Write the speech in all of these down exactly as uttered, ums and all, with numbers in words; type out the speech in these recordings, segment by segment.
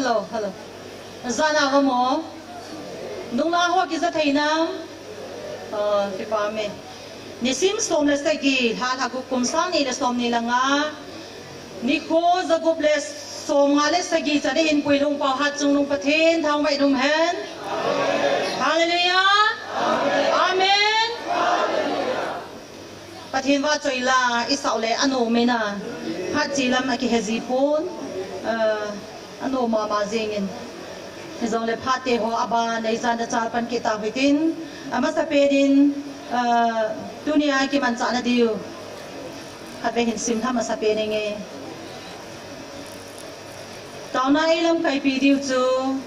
Hello, hello. Jana va mo? Nungla ho kija thei nam? Oh, kipa me. Nisim som le sagi, lha lha kum sang ni le som ni le nga. Nikho jagup le som nga le sagi cha ni hin puilung pau hat chungnung Pathen thangvah in um hen. Hallelujah. Amen. Pathen vahchoi la, i sau le, anom in a, phat chi lam a kihe ji pon, eh, anom mama jing in. Hijong le phat te ho, aban, ei jan a chal pan kit tau hitin, amasapen in, eh, tunia kimanchah na diu. Khatvei hin sim lha masapen inge. Taona ei lamkaipi diu chu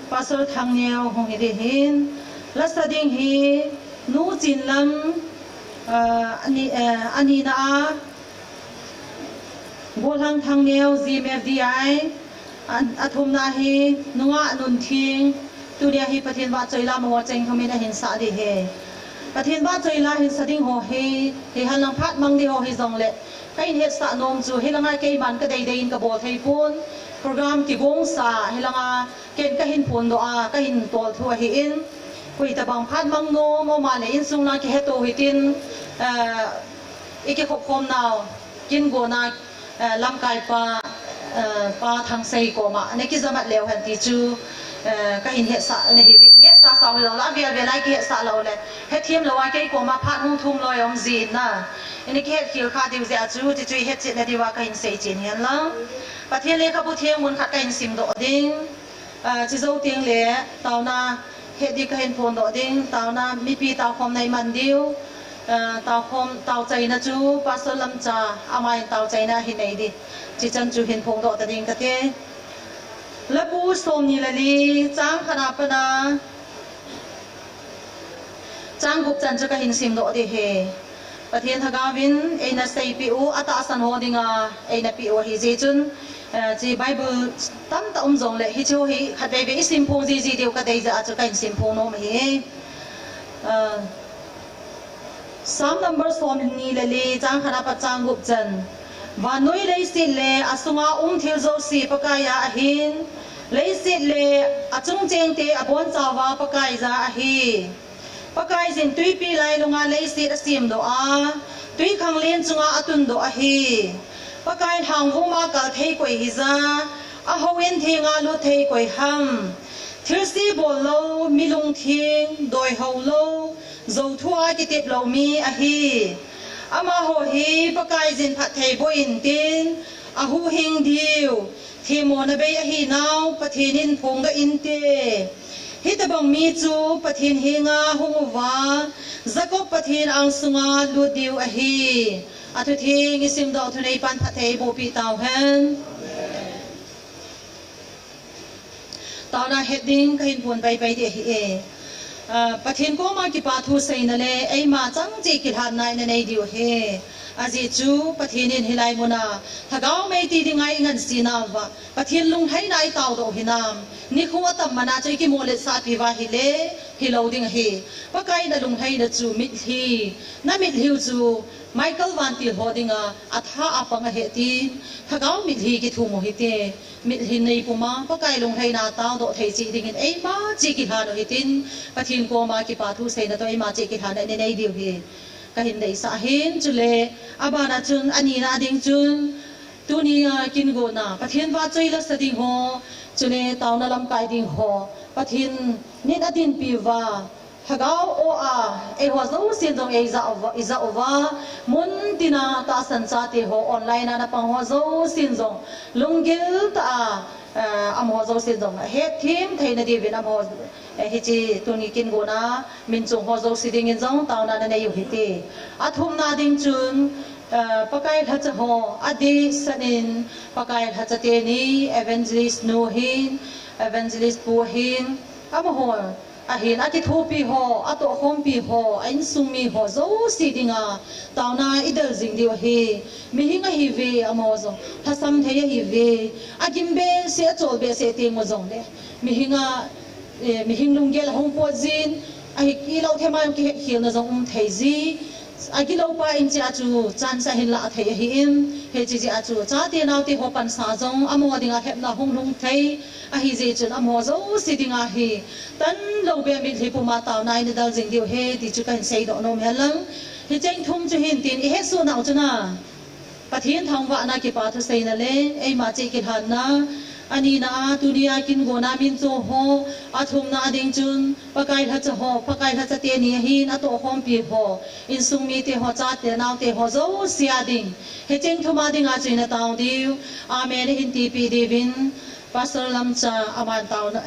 Pastor Thangneo hung hi ding ahin, la sa ding hi Nu Chinlam, ah, ani, eh, anina a Golhang Thangneo G M F D I, a, athumna hi Nungah Nunthing, tunia hi Pathen vahchoi la mo cheng thum in ahin sa ding ahi. Pathen vahchoi la hin sa ding ho hi, hi hanlang phat mang ding ho hijong le, ka hin hetsah nom chu, hilanga keiman ka deidei in ka bol thei pon, program kigong sa, hilanga ken ka hin phondoh a, ka hin tol thu ahin, koi tabang phat mang nom, o ma le insung la kihe to hitin, eh, i kikhop khom nau, kin go na, eh, lamkai pa, eh, Pa Thangsei koma, na kijamat leu hen ti chu, eh, ka hin hetsah na hi vi, hetsah sau hi lo la, vel vel a kihetsah lo le, hethem lo a kei koma phat hung thum loi om jin na. Ini kihet khel kha diu jeh a chu, ti chu i hetchet na diu a ka hin sei chen hen lang. Pathen lekhabu theng mun khat ka hin simdoh ding. Ah, chi jou teng le, taona het ding ka hin phondoh ding, taona mipi taokhom nei man diu, ah, taokhom, taochaina chu, Pastor Lamcha, ama in taochaina hin nei ding. Chi chan chu hin phondoh ta ding ka ti. Lapu som ni le li, chang khat a pat a, chang gup chan chu ka hin simdoh ding ahi. Pathen Lhagao in eina seipeh u, atahsan ho dinga eina peh u ahi jeh chun, eh, chi Bible tamtah um jong le, hiche ho hi khatvei vei i simphong jiji diu ka dei jeh a chu ka hin simphong nom ahi. Eh, Psalm number som ni le li, chang khat a pat chang gup chan. Vannoi leiset le asunga um thil jouse Pakai a ahin, leiset le achung chengte abonchauva Pakai ja ahi. Pakaiyin twipi lailunga leiset asemdoh a, twikhanglen chunga atundoh ahi. Pakai lhangvuma kal thei koi hija, ahouin thenga lut thei koi ham. Thilse bol lou, mi lungtheng, doi hou lou, jou thua kitep lou mi ahi. Amaho hi Pakaiyin phatthei boh intin, ahuhhing diu. Themmona bei ahinau, Pathen in phongdoh inte. Hitobang mi chu Pathen henga hung uva, Jacob Pathen angsunga lut diu ahi. Athutheng i simdoh thunei pan phatthei bohpeh tauhen. Taona het ding ka hin phon paipai ding ahi e. Ah, Pathen koma kipa thu seina le, eima chang cheh kilhanna ina nei diu ahi. Ajeh chu Pathen in hilai muna, Lhagao mei ti dinga i ngansi nauva, Pathen lunglhaina i taodoh hinam. Nikho atam mana chu i kimoletsah pi uva ahile, hilou ding ahi. Pakai na lunglhaina chu mitlhi. Na mitlhi u chu, Michael vantil ho dinga, atha apang ahi tin, Lhagao mitlhi kithum u hite. Mitlhi nei puma, Pakai lunglhaina taodoh thei cheh dingin eima cheh kilhan u hitin, Pathen koma kipa thu seina toh eima cheh kilhanna ina nei diu ahi. Ka hin deisah ahin, chule, abana chun, anina ding chun, tunia kin gona, Pathen vahchoi la sa ding ho, chule, taona lamkai ding ho, Pathen in adinpi uva, Lhagao o a, eiho jousen jong ei ja uva, i ja uva, mun tina tahsan chate ho, online a na pang ho jousen jong, lunggil tah a, eh, amaho jousen jong, hetthem theina diuvin amaho, eh, hiche tuni kin gona, min chung ho jouse dingin jong, taona na nei u hite. Athumna ding chun, eh, Pakai lhacha ho, adehset in, Pakai lhacha teni, evangelist nu hin, evangelist pu hin, amaho, ahin, akithopi ho, atohkhompi ho, a insung mi ho, jouse dinga, taona i del jing diu ahi, mihing ahiuve, amaho jong, lhasam thei ahiuve, agim behseh, achol behseh teng u jong le, mihing a, eh, mihing lunggel ahung pot jin, ahi, ilou them a kihetkhelna jong um thei ji, Agiloupa in chea chu chance ahin lah thei ahin, hiche jeh a chu chate naote ho pansa jong amaho dinga lhepna hung lhung thei ahi jeh chun amaho jouse dinga hi tanlou beh mitlhi puma taona in idel jing diu ahi ti chu kahin seidoh nom hen lang. Hicheng thum chu hin tin ihetsoh nau chun a Pathen thangvahna, kipa thuseina le eima cheh kilhanna, anina a tunia kin gona min cho ho, athumna a ding chun Pakai lhacha ho, Pakai lhacha teni ahin atohkhompi ho, insung mite ho, chate naote ho jouse a ding, hicheng thum a dinga chu ina tao diu. Amen ihin tipeh diuvin Pastor Lamcha aman taona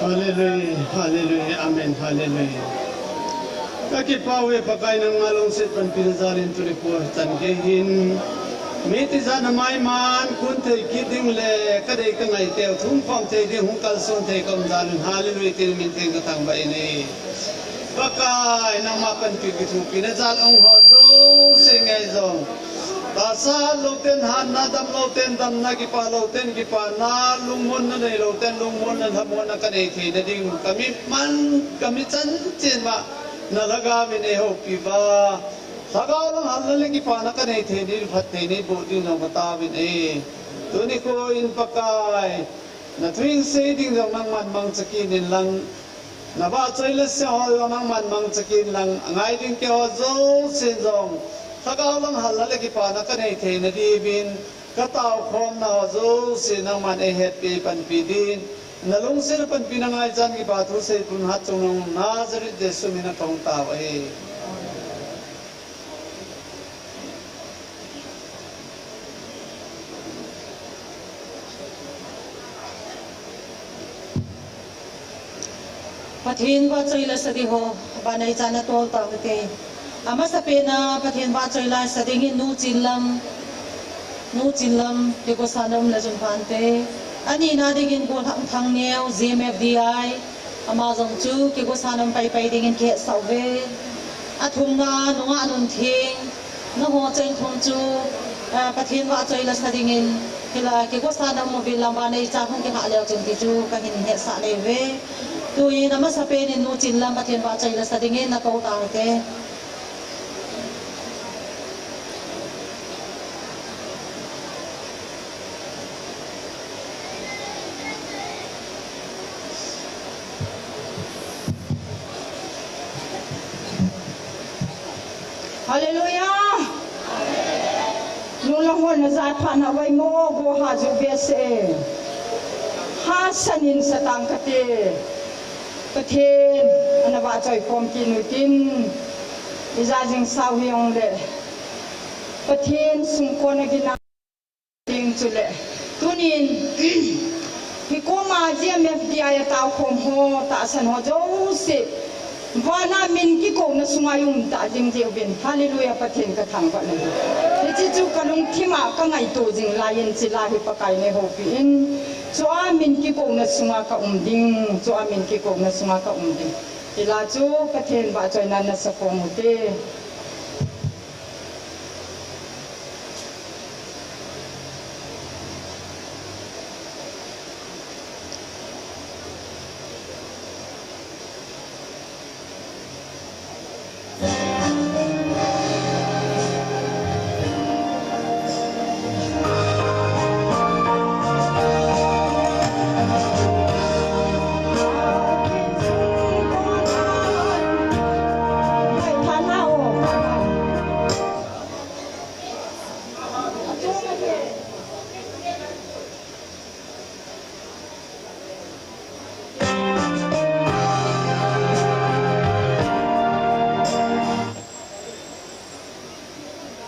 Hallelujah, hallelujah, amen, hallelujah. Ka kipah uve Pakai, nangma lungset panpina jal in tuni nikho chan gei hin. Mi tijat a maiman, kun thei kit ding le, ka dei ka ngai teu, thum khom thei ding, hung kalson thei ka um jal in, hallelujah, tin min theng ka thangvah in e. Pakai, nangma panpi kithopina jal a hung ho jouse ngei jong. Tahsa lou ten hatna, dam lou ten damna, kipah lou ten kipana, lungmonna nei lou ten lungmonna, lhamonna ka nei theina ding, ka mi man, ka mi chan chen ma, na lhagao in ei houpi uva. Lhagao lang halna le kipana ka nei thei ding, phatthei nei boh ding jong ka taovin e. Tuni nikho in Pakai, na thu in sei ding jong nangman mangcha kit in lang, na vahchoi la sei ho jong nangman mangcha kit in lang, a ngai ding keiho jousen jong, lhagao lang halna le kipana ka nei theina diuvin, ka taokhomna ho jouse nangman ei hetpi ei panpi din, na lungset a panpina ngaichan kipa thu seipun hatchungnung Nazareth Jesu min a ka hung tao e. Pathen vahchoi la sa ding ho, vannei cha natol tau hite. Amasapen a Pathen vahchoi la sa dingin Nu Chinlam, Nu Chinlam, Kigosana um le Jun Phante. Anina dingin Golhang Thangneo, G M F D I. Ama jong chu Kigosana um paipai dingin kihetsah uve. Athumna, Nungah Nuntheng, nangho cheng thum chu, eh, Pathen vahchoi la sa dingin, hilai Kigosana um uvin lang vannei cha hung kilhah leu chun ti chu kahin hetsah nei uve. Tuin amasapen in Nu Chinlam Pathen vahchoi la sa dingin nakou tau hite. Hallelujah. Nungah ho najat phat na vai mo, go ha ju be se. Hasan in satang kate. Pathen, ana vahchoi khom kit nu tin. Ija jing sao hijongle. Pathen sung kona gina. Ding chule. Tunin, hikoma G M F D I a taokhom ho, tahsan ho jouse. Vana min kikouna sunga i um ta jing jeh uvin. Hallelujah, Pathen ka thangvah nahi. Hiche chu ka lungthima ka ngaito jing laiyin chule hi Pakai nei houpi in. Chua min kikouna sunga ka um ding. Chua min kikouna sunga ka um ding. Hilai chu Pathen vahchoina nasa khom ute.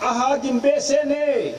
Aha, gim behseh ne.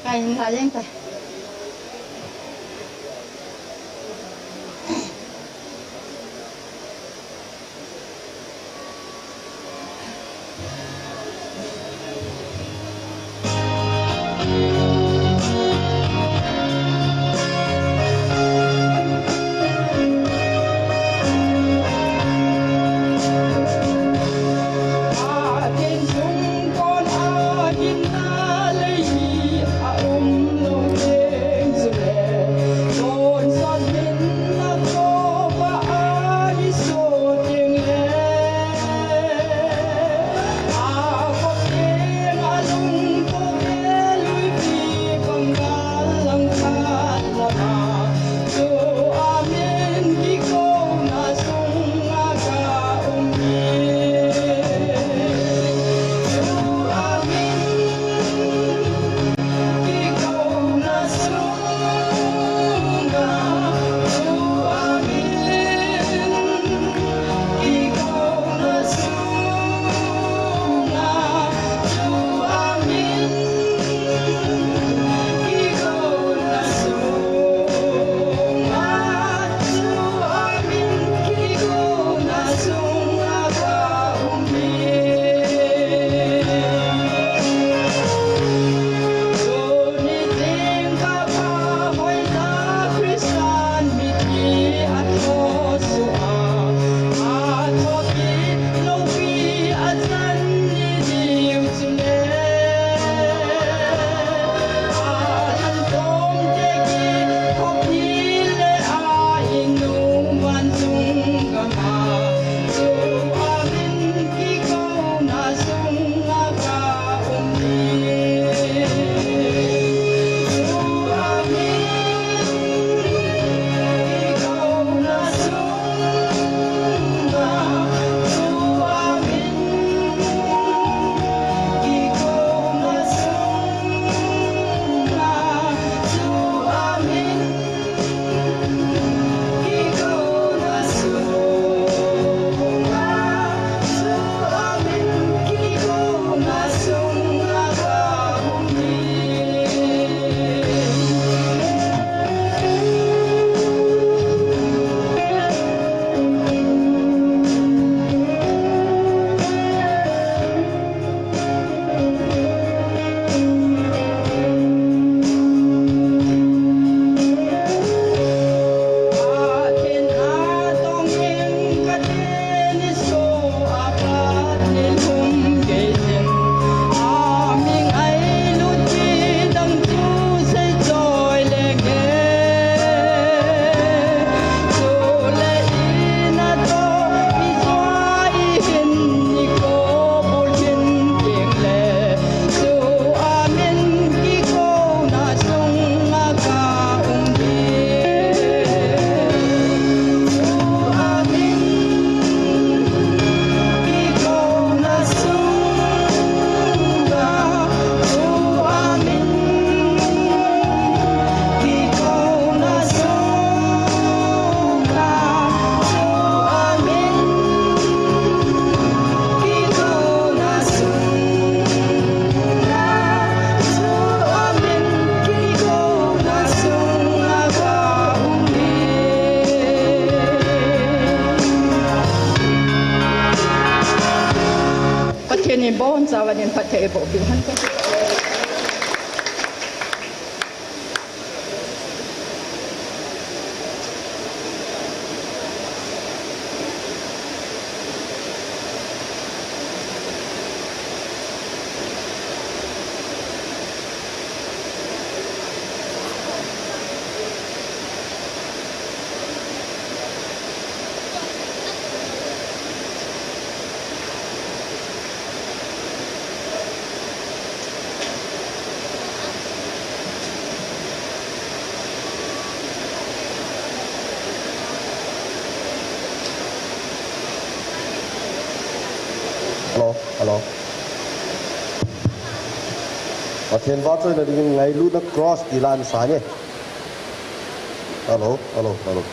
Kai, kai, kai. Pathen in bonchauva phatthei boh peh hen. Hello, hello. Pathen vahchoina dingin ngailutna cross ti la an sa nge. Hello, hello, hello.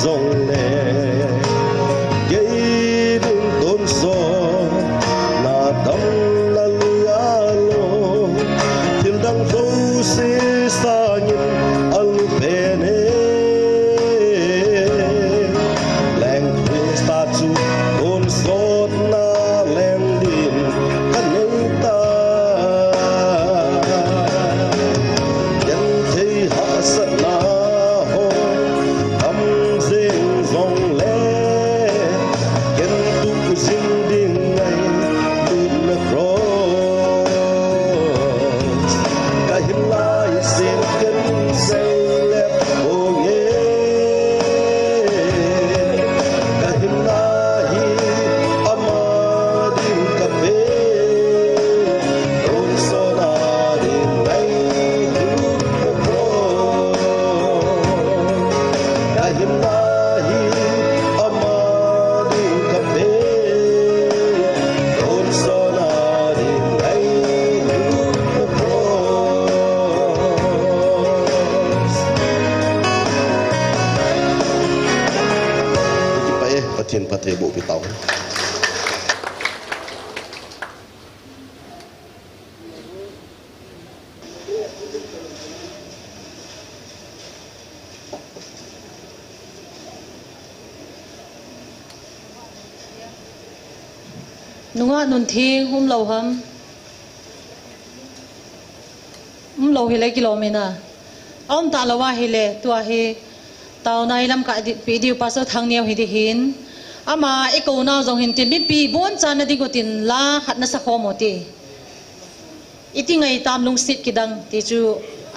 Jongle kei ding tonsot na tamna lui a lou, thil dang jouse sangin alu pen e. Leng Krista chu tonsotna leng din ka nei tai. Genthei hahsatna ho tam jing jongle, ken tuh jing ding ngailutna cross. Ka hinna hi sin ken sei le ponge. Ka hinna hi ama ding ka pe. Tonsotna ding ngailutna cross. Ka hinna hi ama ding ka pe. Tonsotna ding ngailutna cross. Kipah e, Pathen phattheiboh pi tau. Nungah nun theng umlou ham? Umlou hile kilom in a. Aum talou ahile, tua hi taona i lamkai di, pe diu Pastor Thangneo hi ding ahin. Ama i kou nau jong hin tin, mipi bonchan na ding u tin la khat na sa khom u hite. Iti ngai tam lungset kidang ti chu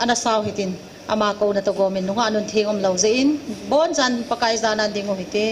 ana sau hitin, ama kouna toh gomin nungah nun theng umlou jeh in, bonchan Pakai jana ding u hite.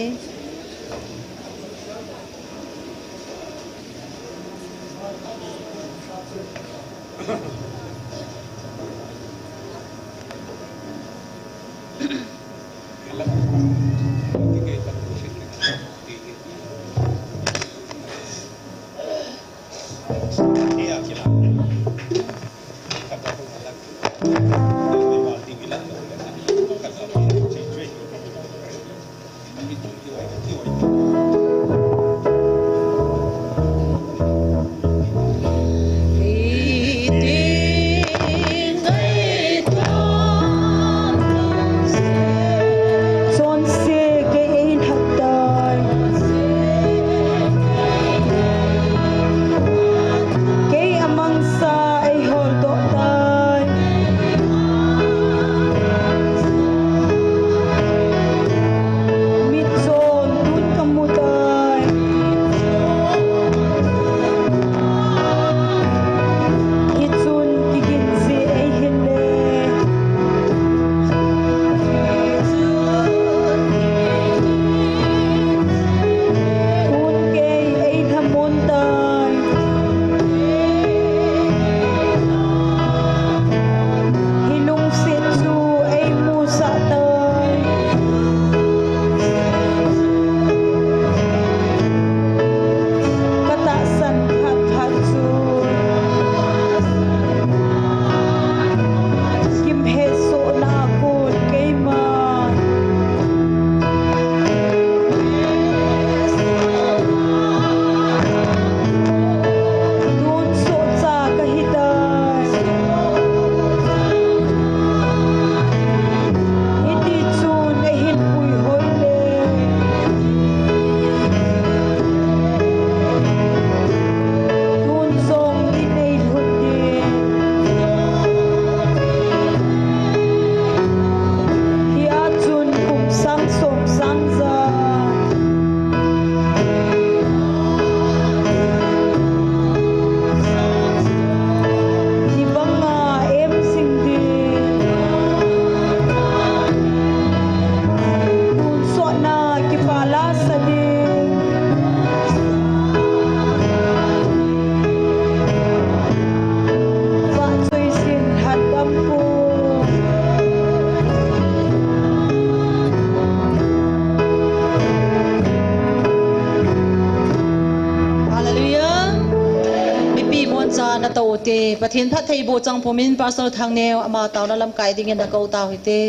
Chonse kei ei lhat tai. Kei amangsa ei holdoh tai. Mitchon tun ka mu tai. Hichun kigin jeh ei hile. Tun kei ei lhamon tai. Hi lungset chu ei musah tai. Ka tahsan phat phat chu kimhetsohna a kon keima tun sohcha ka hi tai. Hiti chun ei hin puihoi le. Tun jong i nei lhut ding. Hia chun kum sang som sang ja. Ni banga em sing ding. Tun sohna kipa la sa ding. Vahchoi sin lhatdam pu. Hallelujah. Mipi bonchan na tou te. Pathen phattheiboh chang pumin Pastor Thangneo ama taona lamkai dingin na kou tau hite.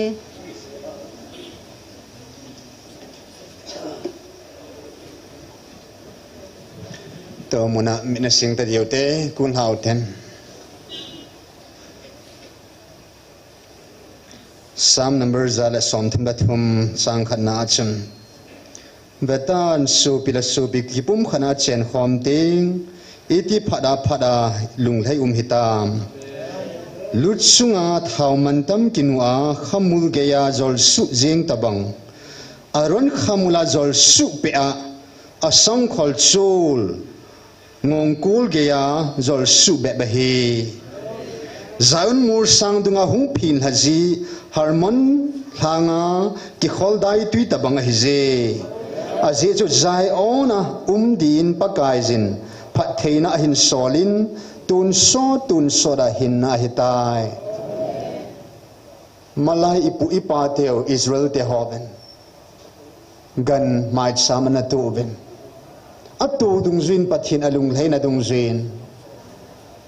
Tua muna mit na sing ta diu te, kun hau ten. Psalm number za le som thum le thum, chang khatna a chun. Vetan sopi le sopi kipumkhat a chen khom ting, iti phat a phat a lunglhai um hitam. Lut sunga thau mantam kinu a khamul gei a jol suh jing tabang. Aron khamul a jol suh pe a, a sangkhol chul ngongkul gei a jol suh bep ahi. Zion mul sang dunga hung phin lha ji, Hermon lhanga kikhol dai tui tabang ahi je. Ajeh chu Zion a um din Pakai jin phattheina ahin sol in, tun sot tun sot a hinna ahi tai. Malai ipu ipa teu Israel te ho ven. Gan maicham ana tu ven. A tu dungjuin Pathen a lunglhaina dungjuin.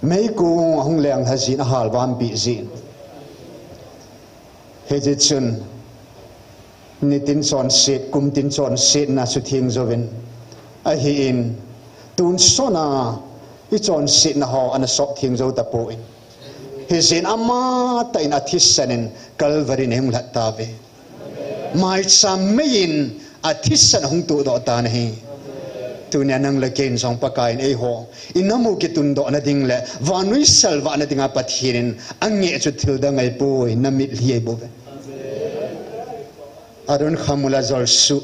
Meikong ahung leng lha jin a halvam pi jin. Hiti chun. Nitin chonset, kum tin chonsetna sutheng jouvin. Ahin. Tun sot a i chonsetna ho ana sop theng jou tapon. Hijeh in ama tah in a thisan in Calvary a hung lhat tave. Maicham mei in a thisan hung tudoh tan ahi. Tunia nang le kei in jong Pakai in eiho i nam u kitundoh na ding le vannoi salvah na dinga Pathen in angeh chu thil dang ahipoi, na mitlhi ahi bouve. Aron khamul a jol suh.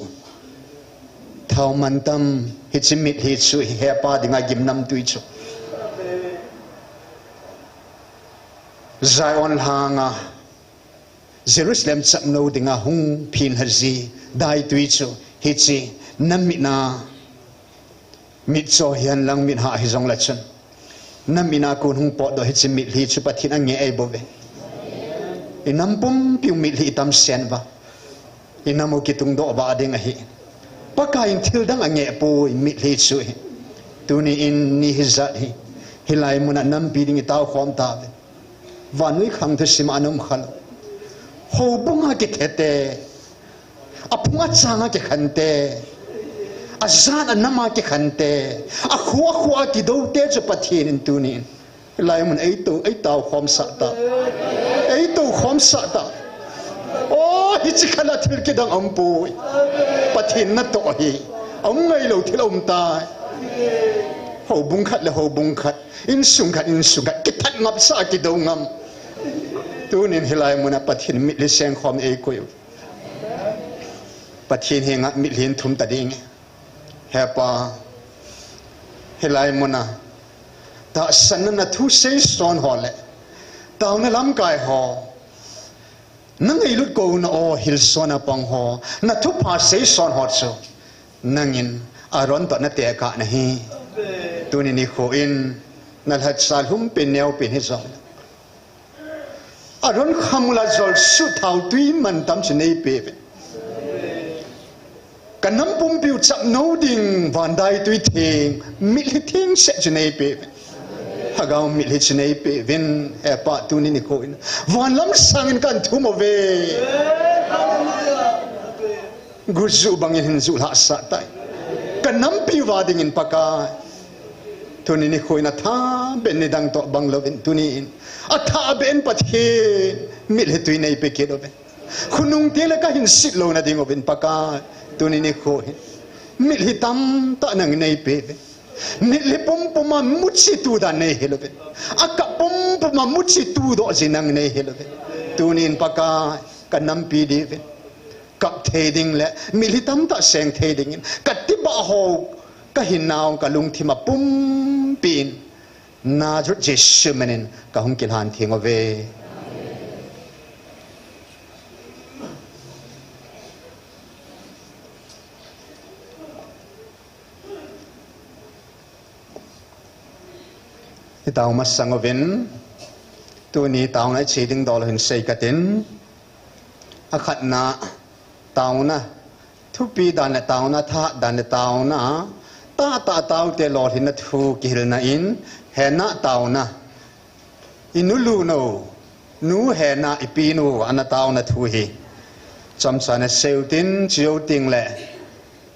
Thau mantam hiche mitlhi chu hi hepa dinga gimnamtui chu. Zion lhanga Jerusalem chapnou dinga hung phin lha ji daitui chu hiche na mit a mitcho hihen lang mit hah hijong le chun. Na mit a kon hung potdoh hiche mitlhi chu Pathen angeh ahi bouve. I nam pumpi u mitlhi i tam sen uva. I nam u kitungdoh vah ding ahi. Pakai in thil dang angeh poi mitlhi chu hi. Tuni in ni hijat hi. Hilai mun a nampi ding i tao khom tave. Vannoi khang thusim a ana um khalou. Houbung a kithe te. A phung a chang a kikhen te. A jan a nam a kikhen te. A kho a kho a kidou te chu Pathen in tuni in. Hilai mun ei tou, ei tao khom sah ta. Ei tou khom sah ta. O, hiche khat a thil kidang um poi. Pathen natoh hi. A um ngailou thil a um tai. Houbung khat le houbung khat. Insung khat, insung khat. Kithat ngap sah a kidou ngam. Tunin hilai mun a Pathen mitlhi seng khom ei koi u. Pathen henga mitlhi in thum ta ding. Hepa, hilai mun a, tahsanna na thu seison ho le, taona lamkai ho, na ngailut kouna o hilson a pang ho, na thupha seison ho chu, nangin Aron toh na tekah na hi. Tuni nikho in, na lhacha lhum pen neo pen hijong. Aron khamul a jol suh thau tui mantam chu nei pe uvin. Ka nam pumpi u chapnou ding van daitui theng, mitlhi theng seh chu nei pe uvin. Lhagao mitlhi chu nei pe uvin, Hepa tuni nikho in. Van lam sangin kan thum uve. Gujuh bangin hin juh lhah sah tai. Ka nampi uva dingin Pakai. Tuni nikho in athah beh in nidang toh bang louvin tuni in. Athah beh in Pathen mitlhi tui nei pe kit uvin. Khonung teng le kahin sit louna ding uvin Pakai. Tuni nikho in. Mitlhi tamtah nangin nei pe uvin. Mitlhi pumpum a muchi tu dan nei hil uvin. Akap pumpum a muchi tudoh ji nangin nei hil uvin. Tuni in Pakai. Ka nampi diuvin. Kap thei ding le, mitlhi tamtah seng thei dingin, ka tibah ho, ka hinau, ka lungthim a pumpi in, Nazareth Jesu min in, ka hung kilhan theng uve. I tao masang uvin, tuni taona i che ding dol hin sei katin, akhatna taona, thupi dan le taona, thahat dan le taona, tahtah taote lolhinna thu kihilna in, Hannah taona, i nu lunou, nu Hannah i pinu ana taona thu hi. Chomcha na sei utin, chujou teng le,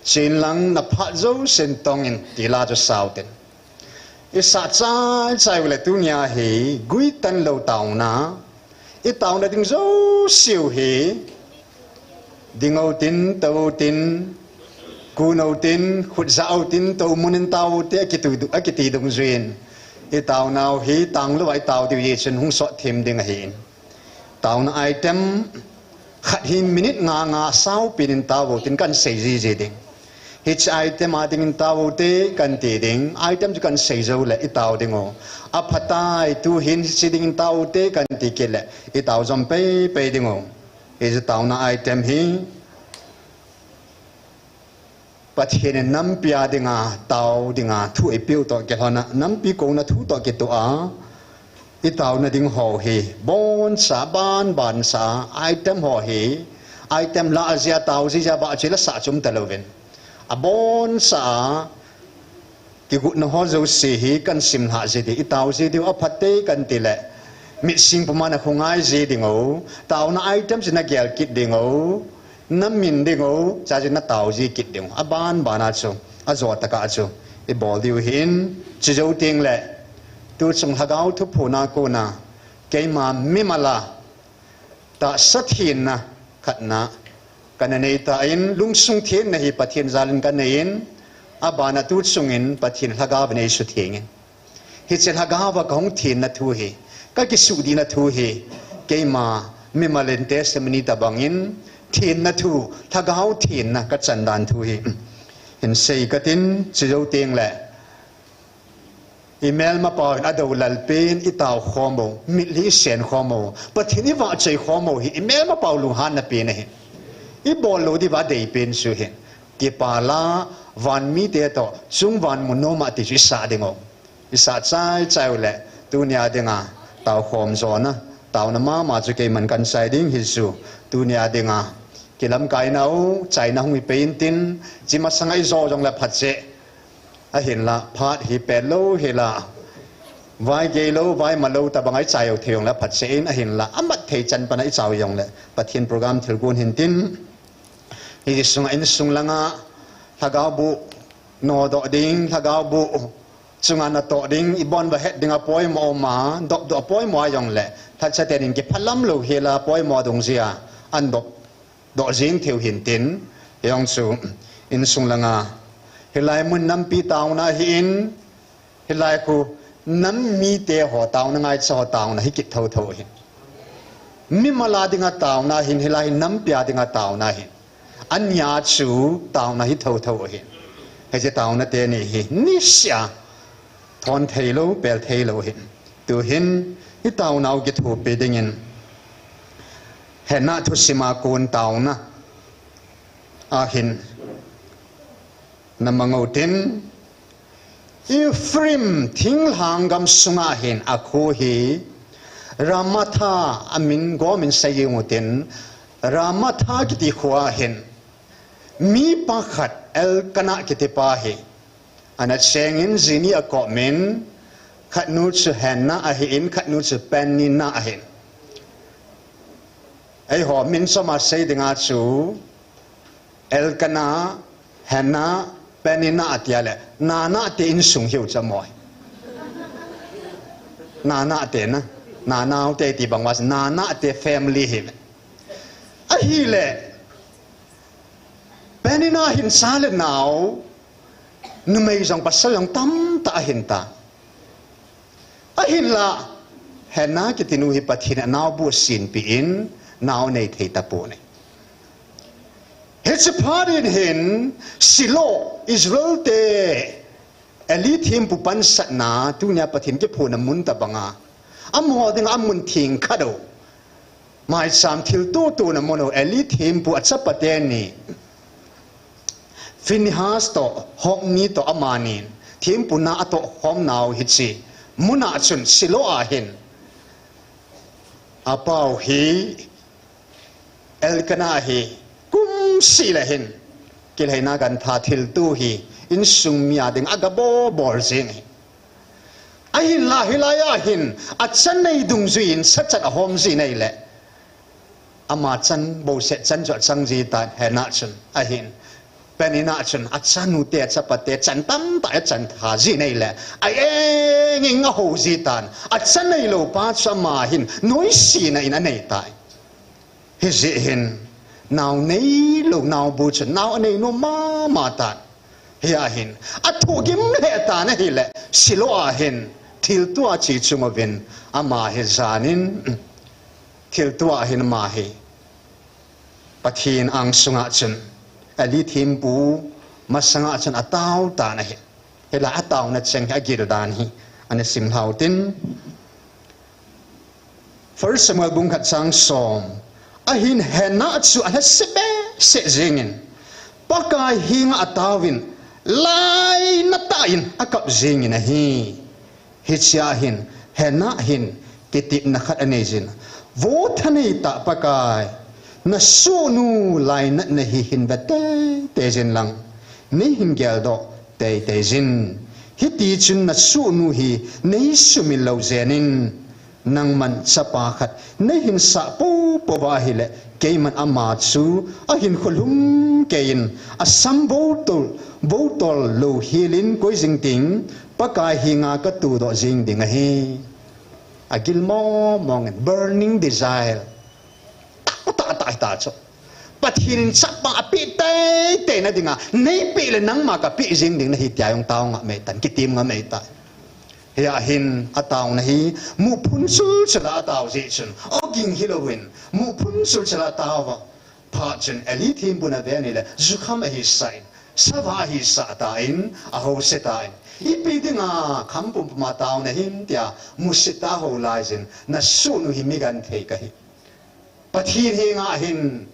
chenlang na phat jousen tongin, ti la chu sa utin. Isah chaichai u le tunia hi guitan lou taona, itaona ding jouseu hi, ding utin, tou utin, kun utin, khutjah utin, tou munin tao ute, akiti dungjuiyin, itaonau hi tanglou a itao diu jeh chun hung sot them ding ahin. Taona item khat hi minute nga nga saopen in tao utin kahin sei jiji ding. Hiche item a dingin tao ute kahin ti ding, item chu kahin sei jou le itao dingu. Aphatai, tuhin hiche dingin tao ute kahin ti kit le itao jom peipei dingu. Hiche taona item hi Pathen in nampi a dinga tao dinga thu eipeu toh kilhona, nampi kouna thu toh kitoh a, itaona ding ho hi boncha, banbancha, item ho hi, item lah jia, tao jia, bah jia, lasah chu um talouvin, aboncha a kigotna ho jouse hi kahin simlhah ji ding, itao ji diu, aphatai kahin ti le, mitsing puma nakhongai ji dingu, taona item chu nagel kit dingu, namin dingu, chuin natao ji kit dingu. Abanbana chu, ajo tah a chu ibol diu ahin, chujou tengle, tuchung lhagao thuphona kona, keima mimal a tahsa thenna khatna kana neitan, lungsung thenna hi Pathen jalin kaneiyin, abana tuchungin Pathen lhagaovin eisuthengin, hiche lhagaova kahung thenna thu hi, kakisuhdihna thu hi, keima mimal in testimony tobangin, thenna thu, lhagao thenna kachan dan thu hi hinsei katin, chujou tengle, imelmapau hin adoulal pen, itao khom u, mitlhi isen khom u, Pathen ivahchoi khom u hi imelmapau lunghanna pen ahi. Ibol lou diuva adeipen chu hin, kipah a, vanmite toh chungvang mun noma ti chu isah dingu. Isah chaichai u le, tunia dinga taokhom jona, taona mama chu keiman kahin chai ding hichu, tunia dinga kilamkainau chaina hung hipei intin, chi masanga ijo jongle phatseh, ahinla phat hi petlou hila, vai geilou, vai malou tobanga ichai u thei jongle phatseh in, ahinla amat thei chan pana ichai jongle, Pathen program thilgon hintin, hiche sunga insung langa lhagao boh nodoh ding, lhagao boh chunga natoh ding, ibonva het ding apoimo uma, dopdoh apoimo a jongle, lhacha tenin kiphalam lou hila poimo dungjui a, ahin dopdoh jing theiu hintin, hijong chu insung langa, hilai mun nampi taona ahin, hilai khu nam mite ho taona, ngaicha ho taona hi kit thouthou ahin. Mimal a dinga taona ahin, hilai hi nampi a dinga taona ahin. Ania chu taona hi thouthou ahin. Hiche taona teni hi nisea thon theilou, pel theilou ahin. Tuhin itaonau kithopi dingin, Hannah thusima kon taona ahin, namang utin, Ephraim thinglhang gamsunga hin akho hi Ramatha, amin gomin seijing utin, Ramatha kiti khoa hin mi pakhat Elkanah kitipa hi ana chengin, jini akomin, khatnu chu Hannah ahin, khatnu chu Peninnah ahin. Eiho min choma sei dinga chu Elkanah, Hannah, Peninnah atia le, Nanah te insung hiu chu amoh. Nanah te na, Nanah te ti bang uva, Nanah te family hi. Ahile, Peninnah hin cha le nao, numei jong pasal jong tamtah ahin ta. Ahinla, Hannah kitinu hi Pathen in anaobu asenpeh in, nao anei thei tapon ahi. Hiche phat in hin, Shiloh, Israel te Eli thempu pansatna, tunia Pathen kiphonna mun tobanga, amaho dinga amun theng khat u, maicham thilto tona mun u, Eli thempu achapa teni, Phinehas toh Hophni toh amani thempu na atohkhom nau hiche muna chun Shiloh a hin apau hi Elkanah hi kumseh le hin kilhaina gantha thilto hi insung mi a dinga gabol bol jeng ahi. Ahinla hilai a hin achan nei dungjuiyin sachat ahom jin ahile, ama chan bouseh chan chu achang jitan Hannah chun ahin. Peninnah chun achanu te, achapa te, chan tamtah achan tha jin ahile, a-eng eng ahou ji tan. Acha neilou pa chu ama hin noisena in anei tai. Hijeh hin, nao neilou naobu chun nao anei nom mama tan. Hia hin, athoh gim lheh tan ahile, Shiloh a hin, thiltua chi chung uvin, ama hi janin, thiltua hin ama hi Pathen angsunga chun, Eli thempu masanga chun atao tan ahi. Hilai ataona cheng hi agil dan hi, ana sim lhau tin. First Samuel bung khat chang som. Ahin Hannah chu alhase behseh jengin, Pakai henga ataovin, lainat tah in akap jengin ahi. Hichea hin, Hannah hin, kitepna khat anei jin. Vo thanei tah Pakai, nasohnu lainatna hi hin ve teitei jin lang, nei hin geldoh teitei jin. Hiti chun nasohnu hi nei sumil lou jengin, nangman chapa khat nei hin sah poupou va ahile, keiman ama chu ahinkho lhum keiyin, asam votol, votol lou helin koi jing ting, Pakai henga katoh doh jing ding ahi. Agil mong mong in, burning desire. Tah, tah, tah, tah chu. Pathen in chapa apeh teitei na dinga, nei peh le nangma kapeh jing ding nahi tia jong tao ngam ahitan, kitem ngam ahitan. Hia hin ataona hi, muphun chul chula atao jeh chun, oging hilouvin, muphun chul chula ataova. Phat chun Eli thempun ave ahile, jukham ahisah in, sava ahisah tan, ahousetan. Ipi dinga kham pumpuma taona him tia, musit a ahou laijin, nasohnu hi mi genthei kahi. Pathen henga hin,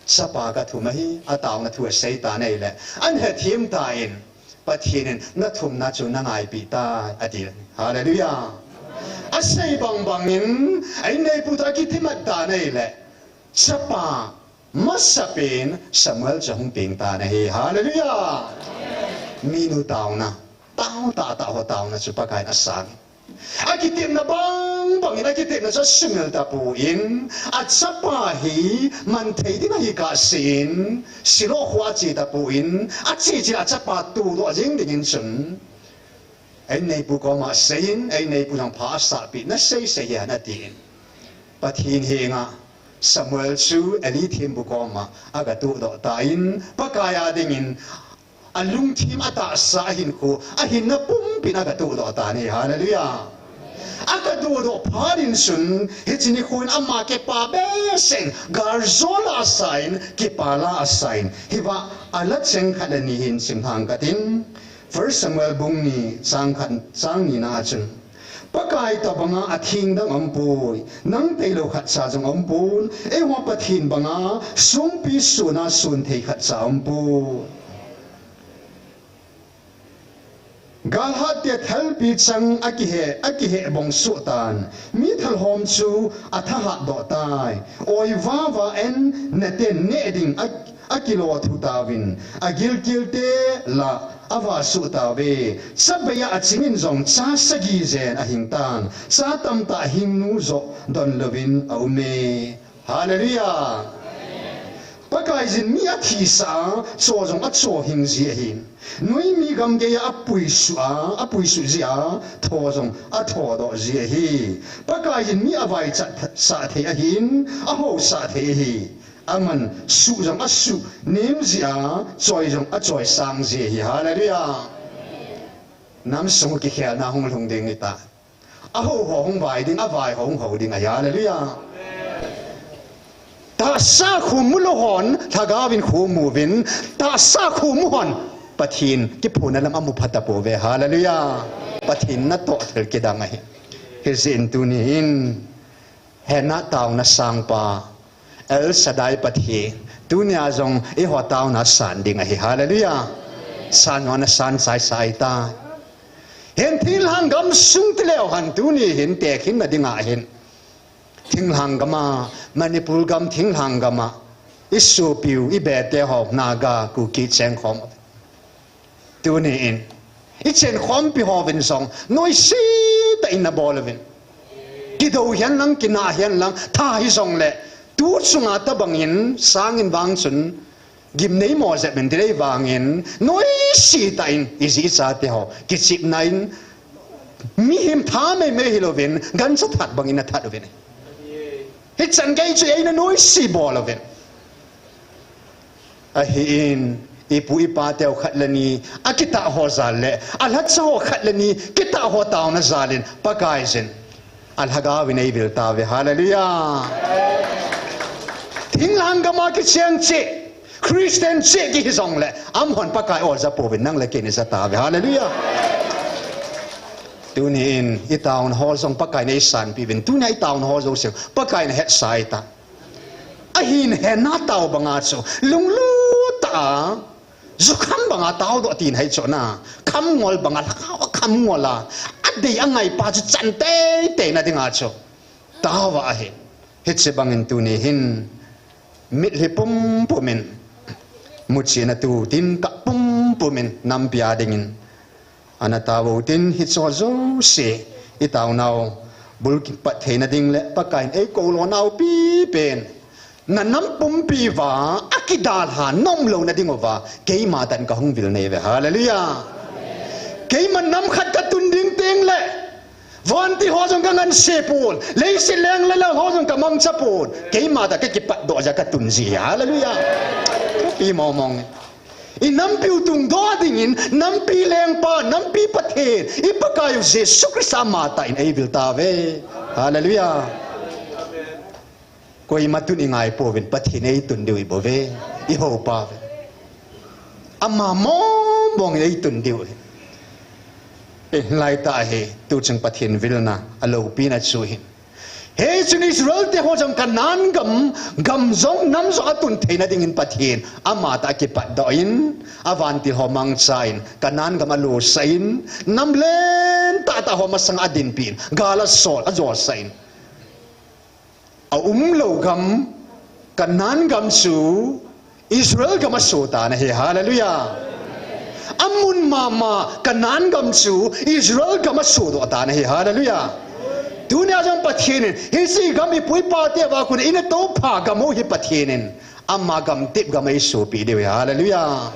chapa kathum ahi, ataona thu aseitan ahile, ahin hethem tan, Pathen in nathumna chu nangaipi tai, ati. Hallelujah. Asei bang bangin, ei neipu toh akitimat tan ahile, chapa masapen Samuel chu ahung peng tan ahi. Hallelujah. Minu taona, tao tah tah ho taona chu Pakaiyin asang. Akitepna bang bangin, akitepna chu asumil tapon, achapa hi manthei ding ahi kahsen, Shiloh khoa ache tapon, ache che achapa tohdoh jing dingin chun, ei neipu koma aseiyin, ei neipu jong pha asahpeh, nasei sei hia atin. Pathen henga Samuel chu Eli thempu koma agatohdoh tan, Pakai a dingin alungthim atahsa ahinkho, ahinna pumpin agatohdoh tan ahi. Hallelujah. Agatohdoh phat in chun, hiche nikho in ama kipa behseh in, galjou la asan, kipa la asan. Hiva ala cheng khat le ni hin simlhang katin. First Samuel bung ni chang khat, chang ni na a chun, Pakai tobanga atheng dang aumpoi, nang tailou khatcha jong aumpon, eiho Pathen banga songpi sona sonthei khatcha aumpoi. Galhatte thalpi chang akihe, akihehbong soh tan, mi thalhom chu athahat doh tai, oiva va en naten neh ding a, akilo thu tauvin, agilkel te la avah soh tauve. Chabeiya achingin jong cha sagi jen ahing tan, cha tamtah hingnu joh donlouvin aume. Hallelujah. Pakaiyin mi athisah a, cho jong acho hing ji ahi. Noimi gamgeiya apuisuh a, apuisuh ji a, tho jong athodoh ji ahi. Pakaiyin mi avaichat sah thei ahin, aho sah thei ahi. Aman suh jong asuh nem ji a, choi jong achoi sang ji ahi. Hallelujah. Namsung kikhelna hung lhung ding ahitai. Aho ho hung vai ding, avai ho hung ho ding ahi. Hallelujah. Tahsa khu mulou hon, lhagaovin khu muvin, tahsa khu mu hon, Pathen kiphona lam amu phatapouve. Hallelujah. Pathen natoh thil kidang ahi. Hijeh in tunin, Hannah taona sangpa, El Shaddai Pathen, tunia jong eiho taona san ding ahi. Hallelujah. San ho ana san chaisa ahitai. Hin thinglhang gamsung tileu hen tuni hin tekhinna dinga hin, thinglhang gama, Manipur gam thinglhang gama, isopiu, ibete ho, Naga, Kuki chengkhom. Tunin, ichenkhompi hovin jong, noise tah in nabol uvin. Kidou hihen lang, kinah hihen lang, tha hijongle, tu chunga tobangin, sangin vang chun, Gimnei mo jep in ti lei vangin, noise tah in, iji icha te ho, kichepna in, mihem tha meimei hilouvin, gancha that bangin athat uvin. Hichan gei chu eina noise bol uvin. Ahin, ipu ipa teu khat le ni, akitah ho jal le, alhacha ho khat le ni, kitah ho taona jal in, Pakai jin. Alhagao in eivil tauve, hallelujah. Thinglhang gama kicheng cheh, Christian cheh kihi jongle, amahon Pakai o aja pouvin nang le kei in ija tauve, hallelujah. Tuni in, itaona ho jong Pakai in eisanpi uvin, tunia itaona ho jouse, Pakai in ahetsa ahitai. Ahin henna tao banga chu, lunglut tah a, jukham banga taodoh tina hi chu na, khamngol banga, lhagao a khamngol a, adei angai pa chu chan teitei na dinga chu, taova ahi. Hiche bangin tuni hin, mitlhi pumpum in, muchena tu tin kap pumpum in, nampi a dingin, ana tao utin hiche ho jouse, itaonau, bul kipat theina ding le, Pakai in eikou lonau pipen. Na nam pumpi uva, akidalha, na um louna ding uva, keima tah in kahung vil nei uve. Hallelujah. Keima nam khat katun ding teng le, vantil ho jong kanganse pon, leiset leng le lal ho jong kamangcha pon, keima tah kakipatdoh jeh a katun ji. Hallelujah. Thupi mong mong. I nampiu tungdoh dingin, nampi lengpa, nampi Pathen, i Pakaiu Jesu Christa ama tah in eivil tauve. Hallelujah. Koima tun ingai pouvin, Pathen eitun diu ibouve, ihoupa uve. Ama mong mong in eitun diu ahi. Hilai tah hi, tuchung Pathen vilna, aloupina chu ahi. Hichun Israel te ho jong Canaan gam, gam jong, nam jong atun theina dingin Pathen, ama tah a kipatdoh in, avantil ho mangcha in, Canaan gam alosah in, nam lentah tah ho masanga adinpi in, gal asol, ajosah in. Aumlou gam, Canaan gam chu Israel gam asoh tan ahi, hallelujah. Amun mama Canaan gam chu Israel gam asohdoh tan ahi, hallelujah. Tunia jong Pathen in, hiche gam ipu ipa te va kun in atoupha gam u hi Pathen in, ama gamtep gam eisopi diu ahi, hallelujah.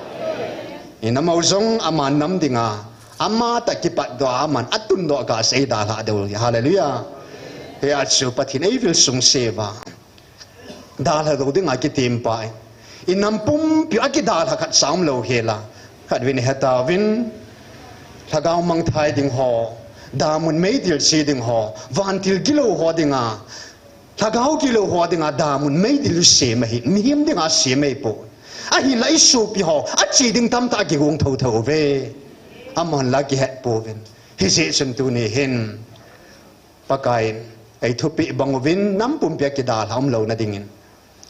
Inamau jong ama nam dinga, ama tah kipatdoh a, aman atundoh kah a eidalhah diu, hallelujah. Hia chu Pathen eivilsung seuva, dalha lou dinga kitem pai. Inam pumpi a kidalha khatcha umlou hela, khatvei in hetauvin, lhagao mangthai ding ho, damun meidil che ding ho, vantil gilou ho dinga, lhagao gilou ho dinga damun meidil sem ahi, mihem dinga sem ahipoi. Ahinla isopi ho, ache ding tamtah kigong thotho uve. Amahon la kihet pouvin. Hijeh chun tuni hin, Pakai in eithupeh bang uvin, nam pumpi a kidalha umlouna dingin,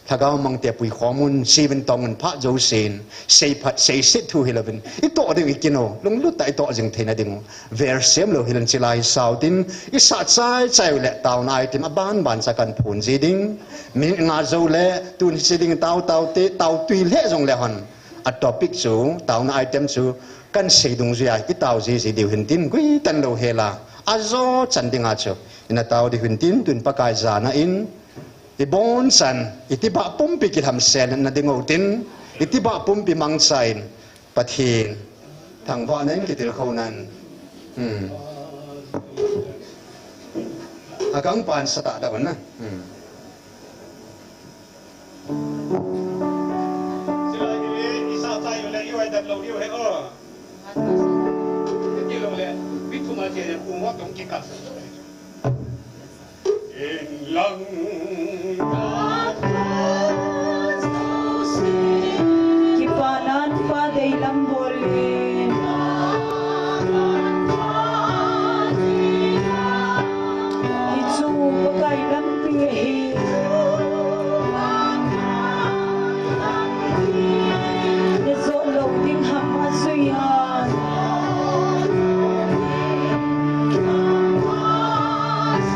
lhagao mangte puikhom un, cheuvin tong un, phat jousen, seiphat seiset thu hilouvin, itoh diu ikin u, lunglut tah a itoh jing theina ding u, verse semlou hilen chilai sao tin, isah chai chai uleh taona item aban ban cha kaphon ji ding. Minute nga jouleh, tun hiche ding tao tao te, tao tui lheh jongleh hon, a topic chu, taona item chu, kasei dungjuia itao jiji diu hin tin, guitan lou hela, ajo chan dinga chu ina tao diu hin tin, tun Pakai jana in, ibonchan, itibah pumpi kilhamselna ding u tin, itibah pumpi mangcha in, Pathen thangvahna in kitilkhouna in, hmm, akangpan satah tah un na, hmm. Kipana in Pa deilam bol in. Hichu Pakai lampi ahi. Najot lou ding ham ajui a.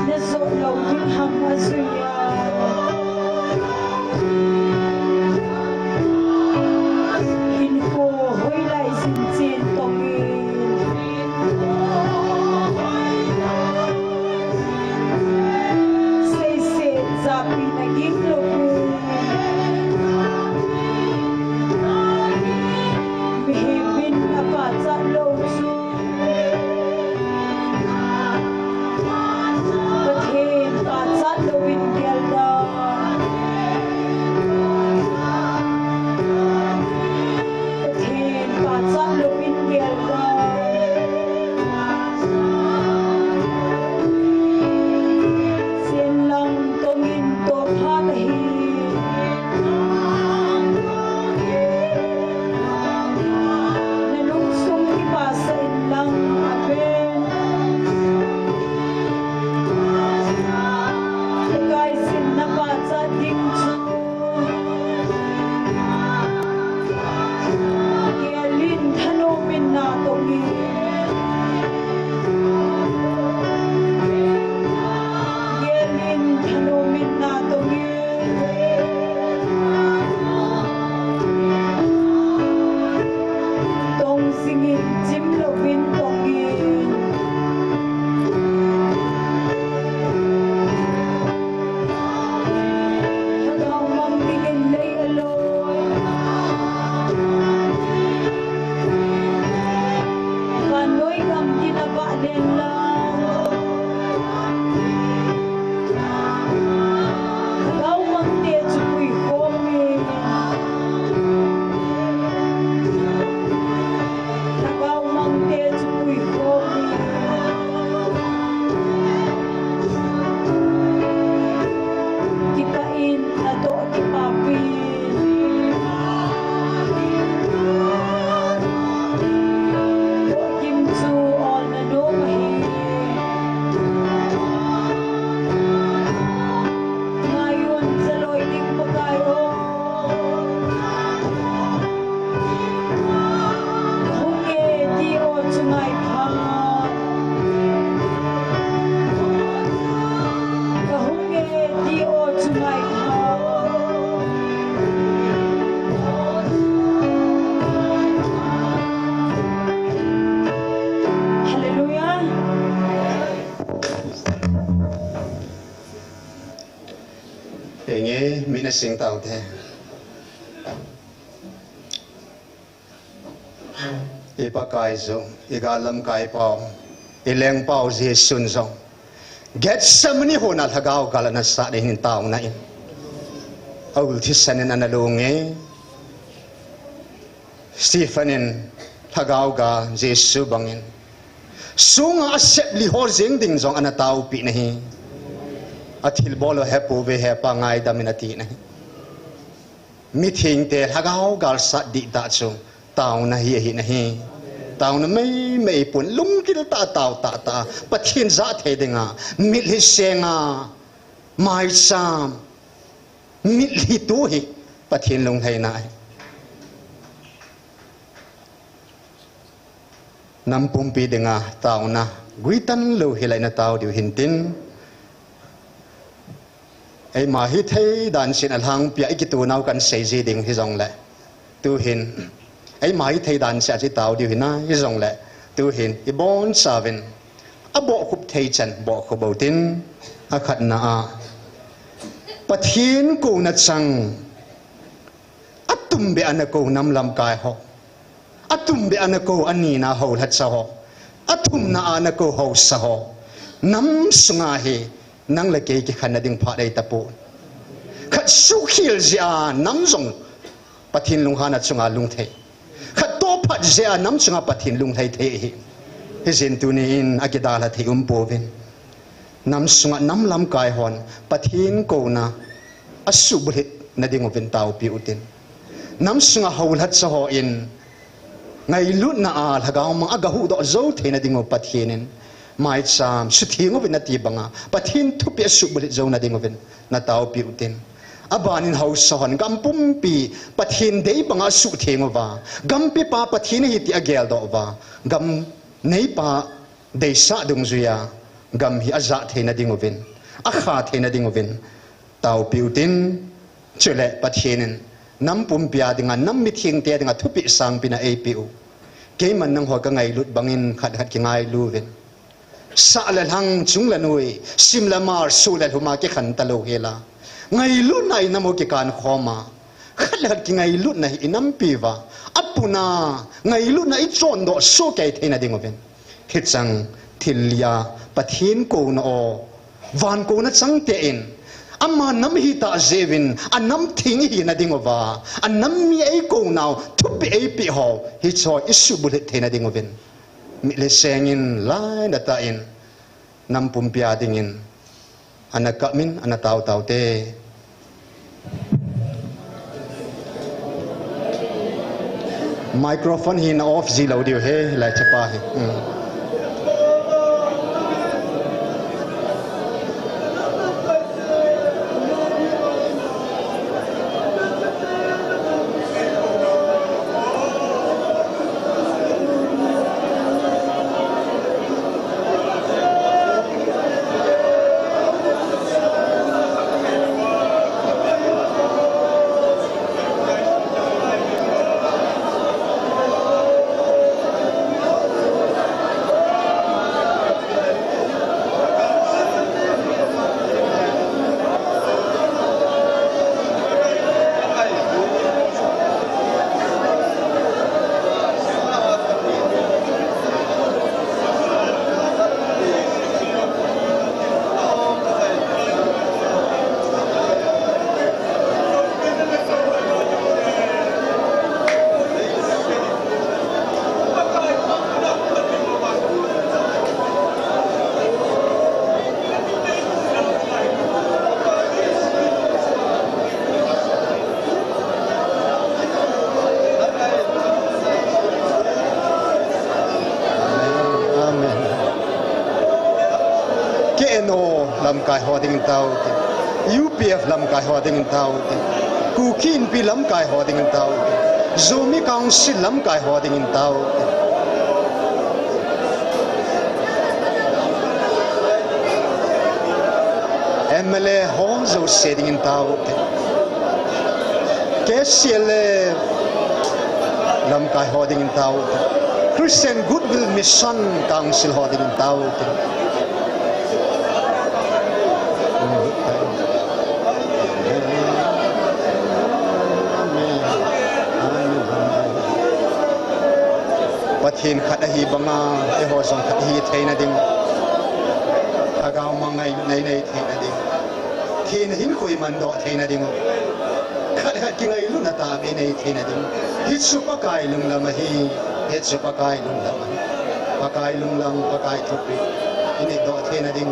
Najot lou ding ham ajui a. Hinkho hoilai jing chen tong in. Seiset japina ging lou. Chat louvin gel ta. Sen lang tongin toh phat ahi. Na lungsung kipah sah in lang, Amen. Pakai sin na pachat ding chu. Gelin thanom in natong in. Gelin thanom in natong in. Tong singin chim louvin tong in. Lhagao mang dingin lei aloi. Vannoi gam din abah len lang. Lhagao mang te chu puikhom in. Lhagao mang te chu puikhom in. Kipah in, natoh kipah pin. Tohkim chu olna nom ahi. Ngai un, jaloi ding Pakai o. Hung e ti o chu ngai pha. Ka hung e ti o chu ngai pha. Hallelujah. Henge, mi nasing taute. I Pakai jong, i gal lamkai pau, i lengpau Jesun jong Gethsemane hon a lhagao gal ana sah ding hin taona in, a ul thisan in ana lung e. Stephen in lhagao gal Jesu bangin sunga asep li ho jeng ding jong ana taopi na hi. A thilbol ho he pu ve he pa ngaidam in ati na hi. Mithengte lhagao gal sah ding tah chu taona hi ahi na hi. Taona meimei pon lunggil tah a tao tah tah a Pathen jah thei dinga mitlhi senga maicham mitlhi tu hi Pathen lunglhaina ahi. Nam pumpi dinga taona guitan lou hilai na tao diu hin tin. Eima hithei dan sin a lhangpia i kitunau kan sei ji ding hijongle, tuhin eima hithei dan sin a chi tao diu hina hijongle, tuhin i bonchauvin a bohkhup thei chan bohkhup u tin, a khatna a Pathen kouna chang. A tum beh a na kou nam lamkai ho. A tum beh a na kou a nina ho lhacha ho. A thumna a na kou haosa ho. Nam sunga hi nang le kei kikhenna ding phat ei tapon. Khat suhkhel jeh a nam jong Pathen lunghanna chunga lungthei. Khat tohphat jeh a nam chunga Pathen lunglhai thei ahi. Hijeh in tuni in a kidalha thei um pouvin. Nam sunga nam lamkai hon Pathen kouna a suhbulhit na ding uvin taopi utin. Nam sunga ho lhacha ho in ngailutna a lhagao mang a ga huhdoh jou thei na ding u Pathen in maicham sutheng uvin na ti banga Pathen thupeh a suhbulhit jou na ding uvin na taopi utin. A ban in haosa hon gam pumpi Pathen dei banga suhtheng uva, gampi pa Pathen ahi ti a geldoh uva, gam neipa deisah dungjuia gam hi a jah thei na ding uvin, a kha thei na ding uvin taopi utin, chule Pathen in nam pumpi a dinga, nam mithengte dinga thupeh sangpina eipe u. Keiman nangho ka ngailut bangin khat khat kingailu uvin. Sah le lhang, chung le noi, sim le mar, soh le lhum a kikhen talou hela, ngailutna in nam u kikan khom a, khat le khat kingailutna hi i nampi uva, a puna ngailutna i chondoh soh kei thei na ding uvin. Hichang thil lia Pathen kouna o, van kouna chang te in, Ama nam hi ta jevin, a nam thing hi na ding uva, a nam mi ei ko nau, thupi ei pi ho, hi cho i subulhit thei na ding uvin. Mi le sengin, lai na ta in, nam pumpi a dingin, ana kap min, ana tau tau te. Microphone hi na off ji lo diu he, lai chapa hi. Hmm. Amen. K N O lamkai ho dingin tau te. U P F lamkai ho dingin tau te. Kuki Inpi lamkai ho dingin tau te. Zomi Council lamkai ho dingin tau te. M L A ho jouse dingin tau te. K C L A lamkai ho dingin tau te. Christian Goodwill Mission Council ho dingin tau te. Pathen khat ahi banga, eiho jong khat hi theina ding. Lhagao mangngailut nei nei theina ding. Thina hin koi man doh theina ding. Khat khat kingailutna tah a nei theina ding. Hichu Pakai lunglam ahi. Hichu Pakai lunglam ahi. Pakai lunglam, Pakai thupeh. Inei doh theina ding.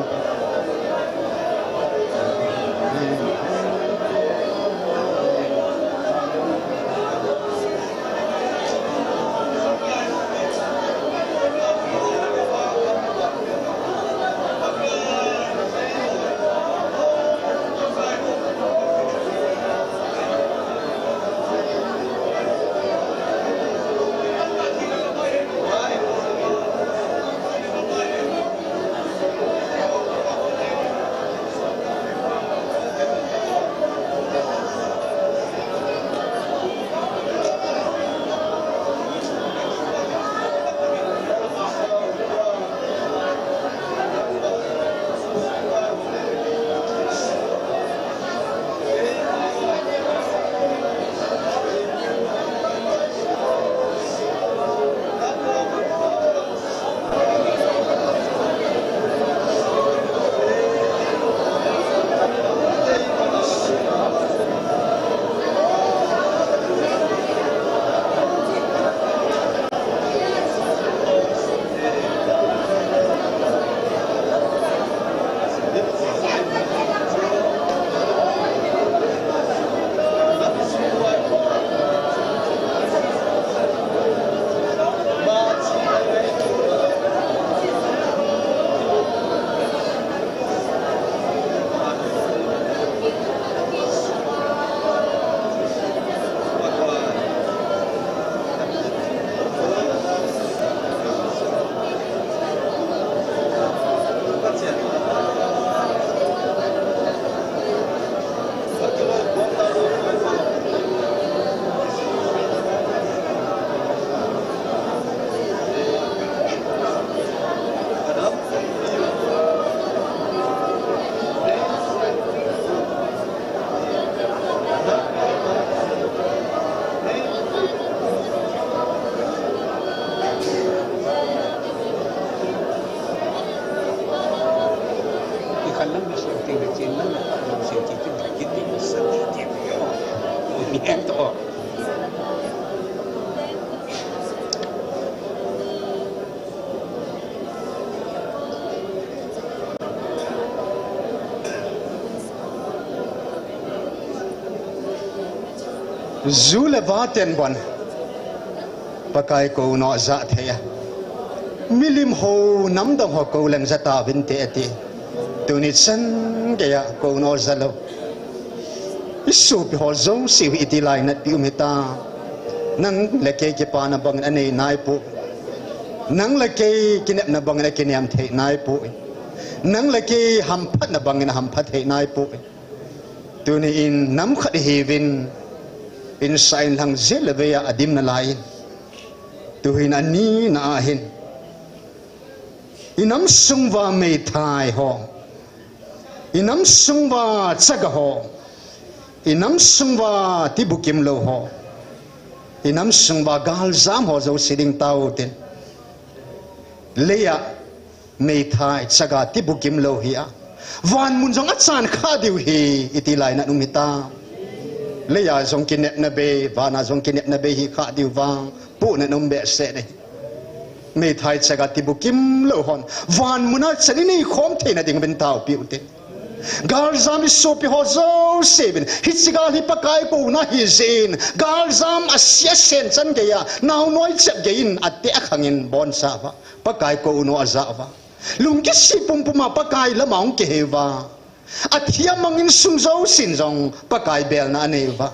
Ni heng to. Ju le va ten bon Pakai kou u jah thei a, milim ho, namdang ho kou leng ja tauvin te ati. Tuni chan geiya kou u jah lou, i sopi ho jouse u iti lainat pi um hita. Nang le kei kipana bangin anei nai poi. Nang le kei kinepna bangin akinem thei nai poi. Nang le kei hamphatna bangin ahamphat thei nai poi. Tuni in nam khat ihiuvin, insung lhang jeh le veiya adim nalai in. Tuhin ani na ahin, i nam sung uva meithai ho, i nam sung uva chaga ho, i nam sung uva tibukim lou ho, i nam sung uva galjam ho jouse ding tao tin. Leiya meithai, chaga, tibukim lou hi a, van mun jong achan kha diu hi, iti lainat um hita. Leiya jong kinepna bei, vana jong kinepna bei hi kha diu vang, pohna um behseh ahi. Meithai, chaga tibukim lou hon van muna chan inei khom theina ding uvin taopi u te. Galjam i sopi ho jouse uvin, hiche gal hi Pakai kouna ahi jeh in, galjam asia sen chan geiya, naonoi chep gei in, ate akhang in boncha uva, Pakai kou u ajah uva, lungkisi pumpum a Pakai lama hung kihei uva, athi amang insung jousen jong Pakai belna anei uva.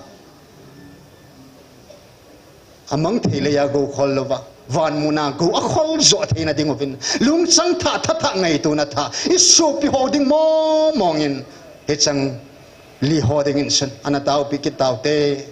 Amang thei leiya gou khol louva, van muna gou akhol joh theina ding uvin, lungchang thah, tha thah, ngaitona thah, i sopi ho ding mong mong in, hicheng li ho dingin sun, ana taopi kit taute.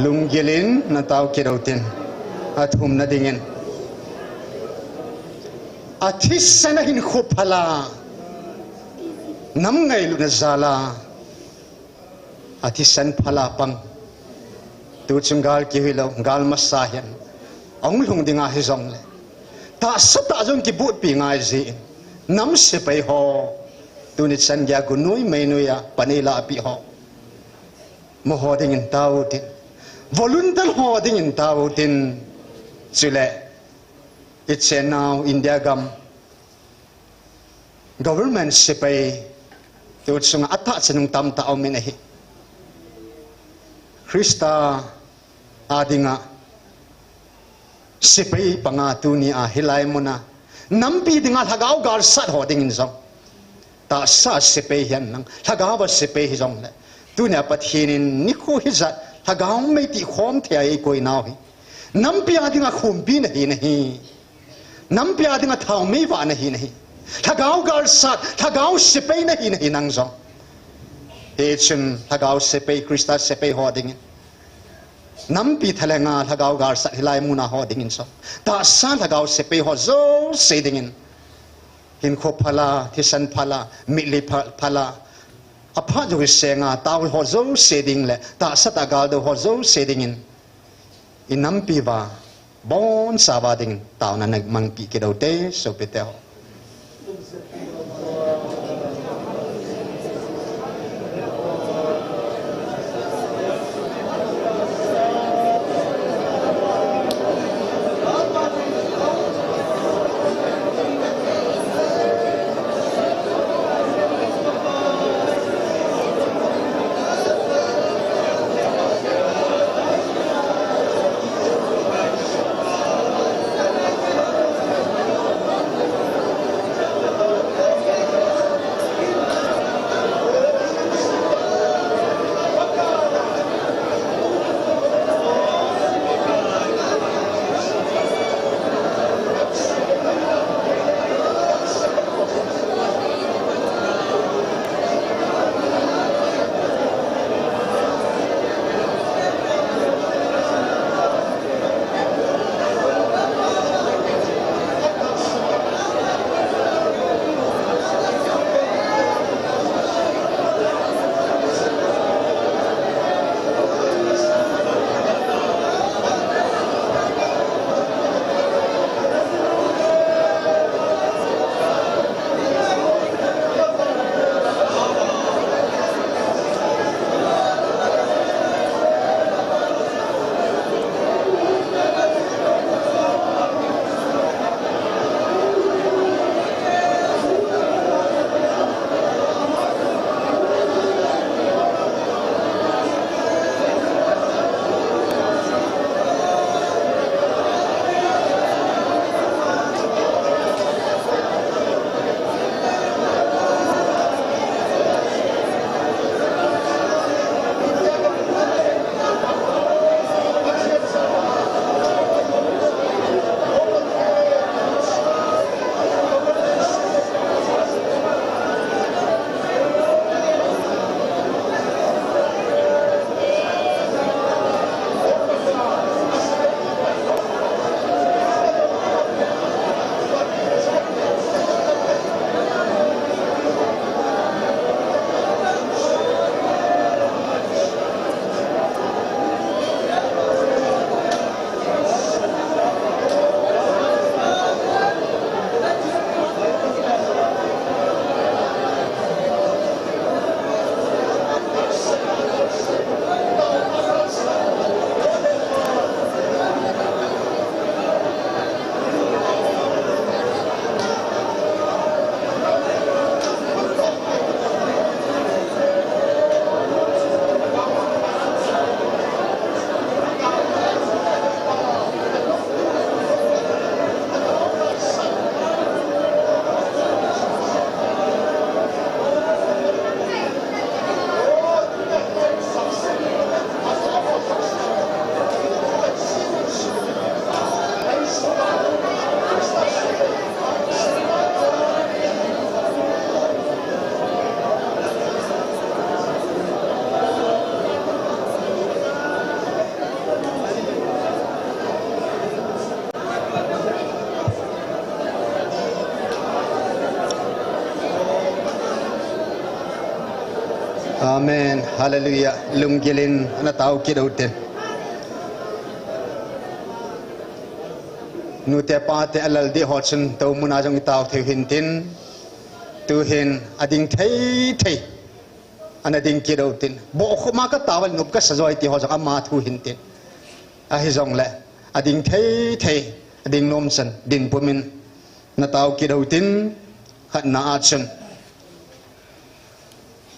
Lunggil in natao kit utin, athumna dingin, athisan a hinkho phala, nam ngailutna jala, athisan phala pang. Tuchung gal kihuilou, gal masa hin ahung lhung dinga hijongle, tahsa tah jong kibutpi ngai jin, nam sepai ho, tuni chan geiya gunoi meinoi a pan eilahpeh ho, amaho dingin tao utin, volunteer ho dingin tao utin, chule ichennau India gam government sepai, tuchunga atahsa nung tamtah aumin ahi. Christa a dinga sepai panga tunia hilai muna nampi dinga lhagao galsat ho dingin jong, tahsa sepai hihen lang, lhagao a sepai hijongle, tunia Pathen in nikho hijat lhagao mei tihkhom thei a eikoinau hi, nampi a dinga khumpi nahi nahi. Nampi a dinga thaomei vah nahi nahi. Lhagao galsat, lhagao sepai nahi nahi nang jong. Hichun lhagao sepai, Christa sepai ho dingin, nampi thalenga lhagao galsat hilai muna ho dingin jong, tahsa lhagao sepai ho jouse dingin, hinkho phala, thisan phala, mitlhi pha-, phala, aphat jouse nga tao ho jouse ding le tahsa tah a galdo ho jouse dingin, inampi uva, abonchauva dingin taona namangpeh kit ute, sopite ho. Amen. Hallelujah. Lunggil in ana tao kit u tin. Nute pate alal dih ho chun tou muna jong i tao thei u hin tin. Tuhin ading thei thei. Ana ding kit u tin. Bohkhup ma ka tao a le nop ka sa joi ti ho jong ama thu hin tin. Ahi jongle ading thei thei. Ading nom chan din pumin. Na tao kit u tin. Khatna a chun.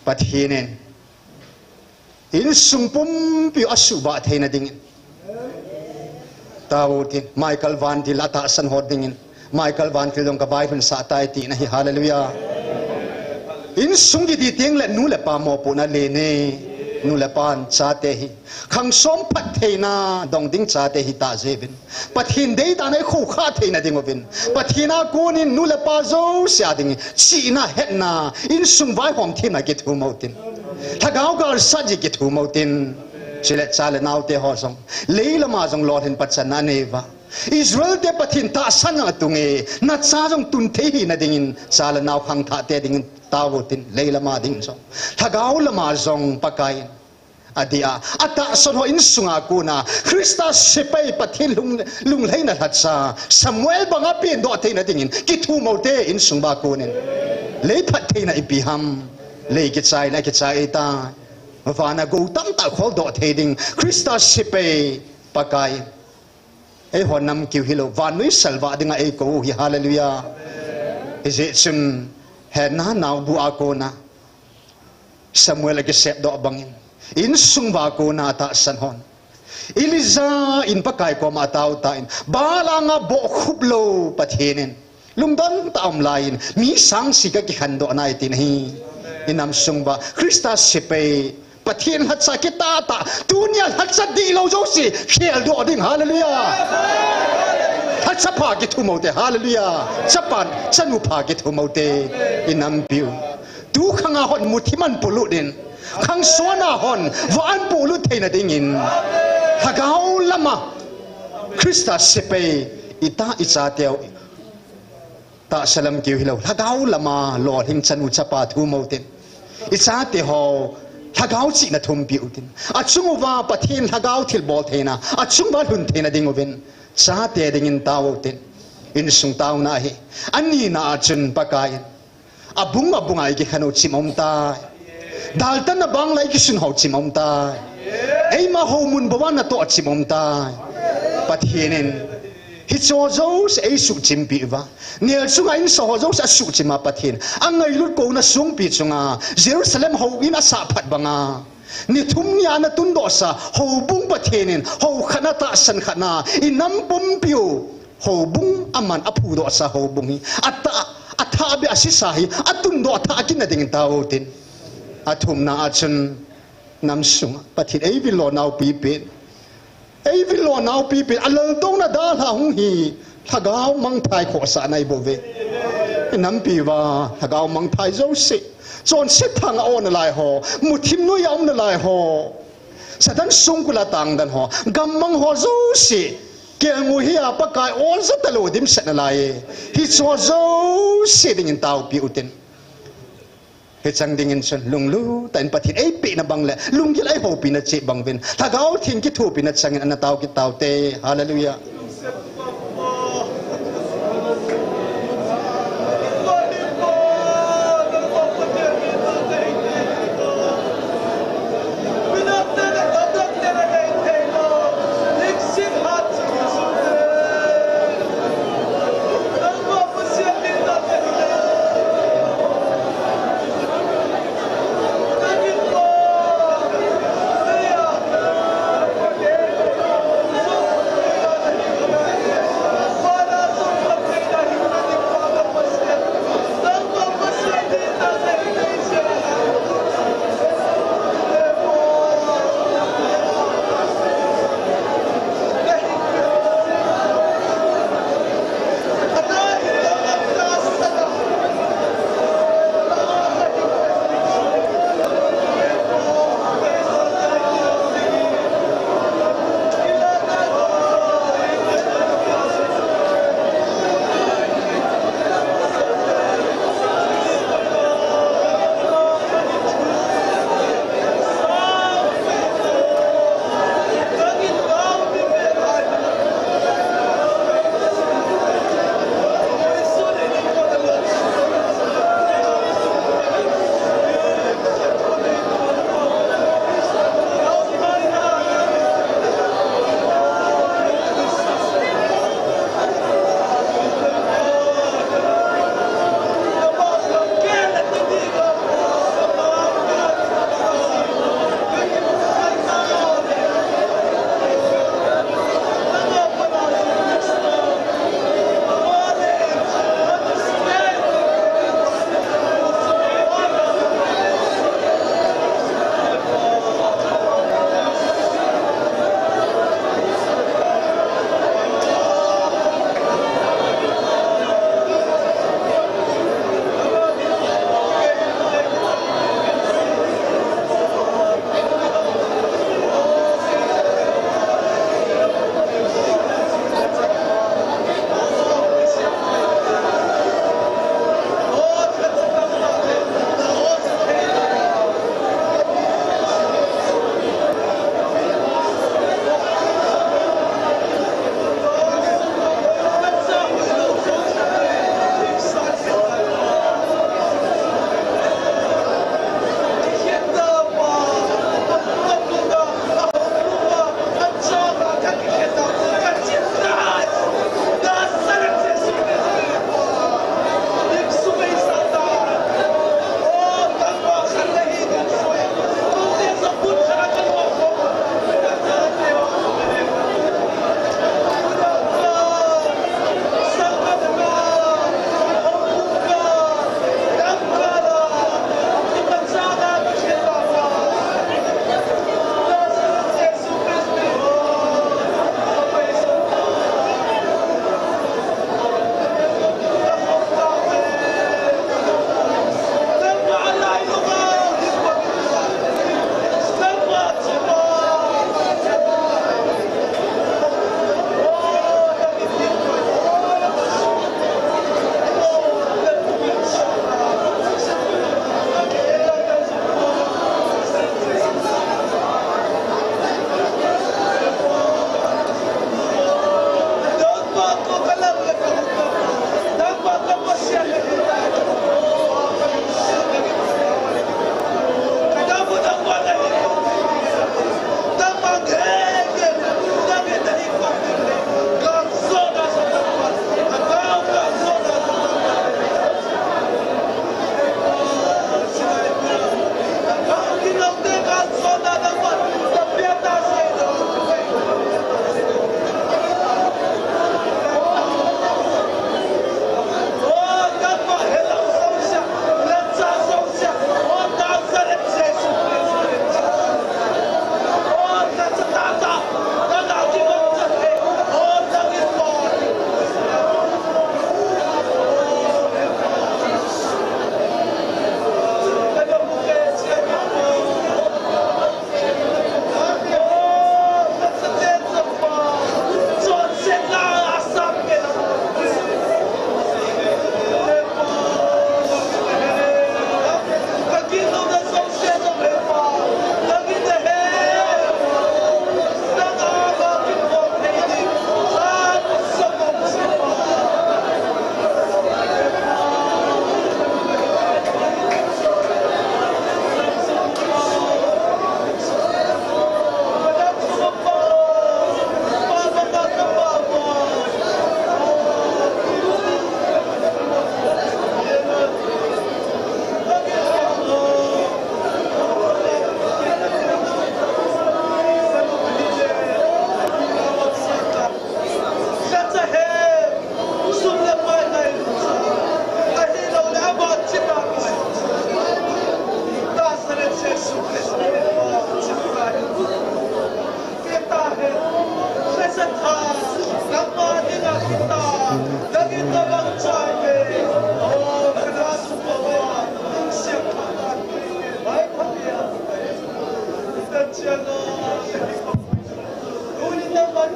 Pathen in. Insung pumpi u asuhbah theina dingin. Tao u tin, Michael Van Til a tahsan ho dingin. Michael Van Til jong ka vaihun sah tai tina hi, hallelujah. Insung kiti teng le nu le pa mopohna len e. Nu le pan chate hi. Khang som phat theina dong ding chate hi ta jeh uvin. Pathen deidan a i khoukhah theina ding uvin. Pathen a konin nu le pa jouse a ding chihna hetna insung vaihom themna kithum u tin. Lhagao galsat ji kithum u tin. Chule cha le naote ho jong. Leilama jong lolhin pachatna anei uva. Israel te Pathen tahsan jong atung e. Na cha jong tun thei hina dingin cha le nao khangthah te dingin tao u tin. Leilama ding jong. Lhagao lama jong Pakai in. Adih a, atahsan ho insunga kona, Christa sepai Pathen lung, lunglhaina lhacha, Samuel banga pendoh theina dingin, kithum u te insung uva konin. Lei phat theina ipi ham, lei kichaina kichai ta, vana gou tamtah kholdoh thei ding, Christa sepai Pakai. Eiho namkiu hilou, vannoi salvah dinga eikou u hi, hallelujah. Hijeh chun, Hannah naobu a kona. Samuel akisepdoh bangin. Insung uva kona atahsan hon. Elijah in Pakai koma atao tan. Baal anga bohkhup lou Pathen in. Lungdon tah a um laiyin. Mi sang sih a kikhendoh nai tin ahi. I namsung uva. Christa sepai. Pathen lhacha kitah tah, tunia lhacha dihlou jouse, kheldoh ding, hallelujah. Lhacha pha kithum u te, hallelujah. Chapa, chanu pha kithum u te, i nampiu. Tu khanga hon muthim ahin polut in, khang sona hon, va ahin polut theina dingin. Lhagao lama, Christa sepai, ita ichateu. Tahsa lam kiu hilou, lhagao lama lolhing chanu chapa thum u tin. Ichate ho, lhagao chihna thumpi u tin. Achung uva Pathen lhagao thilbol theina, achung uva lhun theina ding uvin. Chate dingin tao u tin. Insung taona hi. Anina a chun Pakai in. Abung abunga ikikhen u chim aum tai. Daltanna bang la ikisun ho chim aum tai. Eima houbung bou a natoh chim aum tai. Pathen in. Hicheho jouse eisuhchimpi uva. Nel chunga insa ho jouse asuhchim a Pathen. Angailut kona songpi chunga. Jerusalem houin asah phat banga. Ni thum nia ana tundohsa. Houbung Pathen in. Hou khatna tahsan khatna. I nam pumpiu. Houbung aman aphudohsa houbung hi. Atah, atha be asisa hi. Atundoh thah kit na dingin tao u tin. Athumna a chun. Nam sunga Pathen eivil lo nau pipen. Eivil lo nau pipen. Alal dong na dalha hung hi. Lhagao mangthai khohsah nai bou ve. Nampi uva lhagao mangthai jouse. Chonset thang a ona lai ho. Muthim noi a um na lai ho. Satan songkul a tangdan ho. Gammang ho jouse. Kelngoi hi a Pakai olja talou dimset na lai. Hicheho jouse dingin taopi u tin. Hichang dingin chun lunglut tah in Pathen eipehna bang le, lunggil eihoupina cheh bang uvin, Lhagao Theng kithopina changin ana tao kit taute. Hallelujah.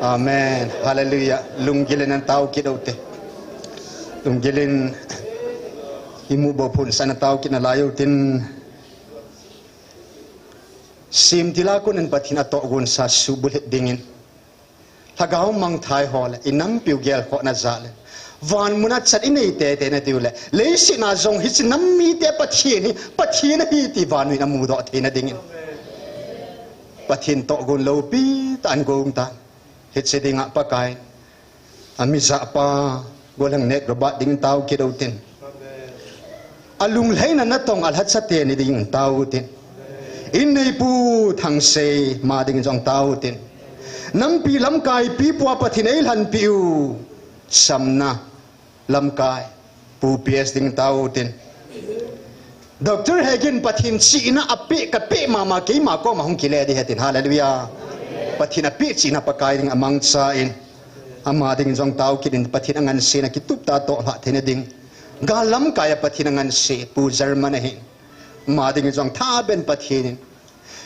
Amen. Hallelujah. Lunggil in natao kit ute. Lunggil in imu bo phun sa natao kit nalai utin. Sim tila kun in Pathen atoh gon sa subulhit dingin. Lhagao mangthai ho le, i nampiu gelkhohna jal le. Van muna chan i nei tete na tiu le. Leiset na jong hiche nam mite Pathen hi, Pathen hi ti van muna mudoh theina dingin. Pathen toh gon loupi tan gong tan. Hiche dinga Pakai. Amijahpa, golhang nek Robert ding tao kit utin. Alunglhaina natong alhacha teni ding tao utin. Inneipu Thangsei ma ding jong tao utin. Nampi lamkai pipu a Pathen eilhanpiu. Samna lamkai. Pu P S ding tao utin. Doctor Hegin Pathen chihna apeh, kapeh mama keima koma hung kile ding ahi tin. Hallelujah. Pathen apeh chihna Pakai ding amangchan. Ama ding jong tao kit in Pathen angansena kitup tah toh lha theina ding. Gal lamkai a Pathen anganse Pu German ahi. Ama ding jong thaben Pathen in.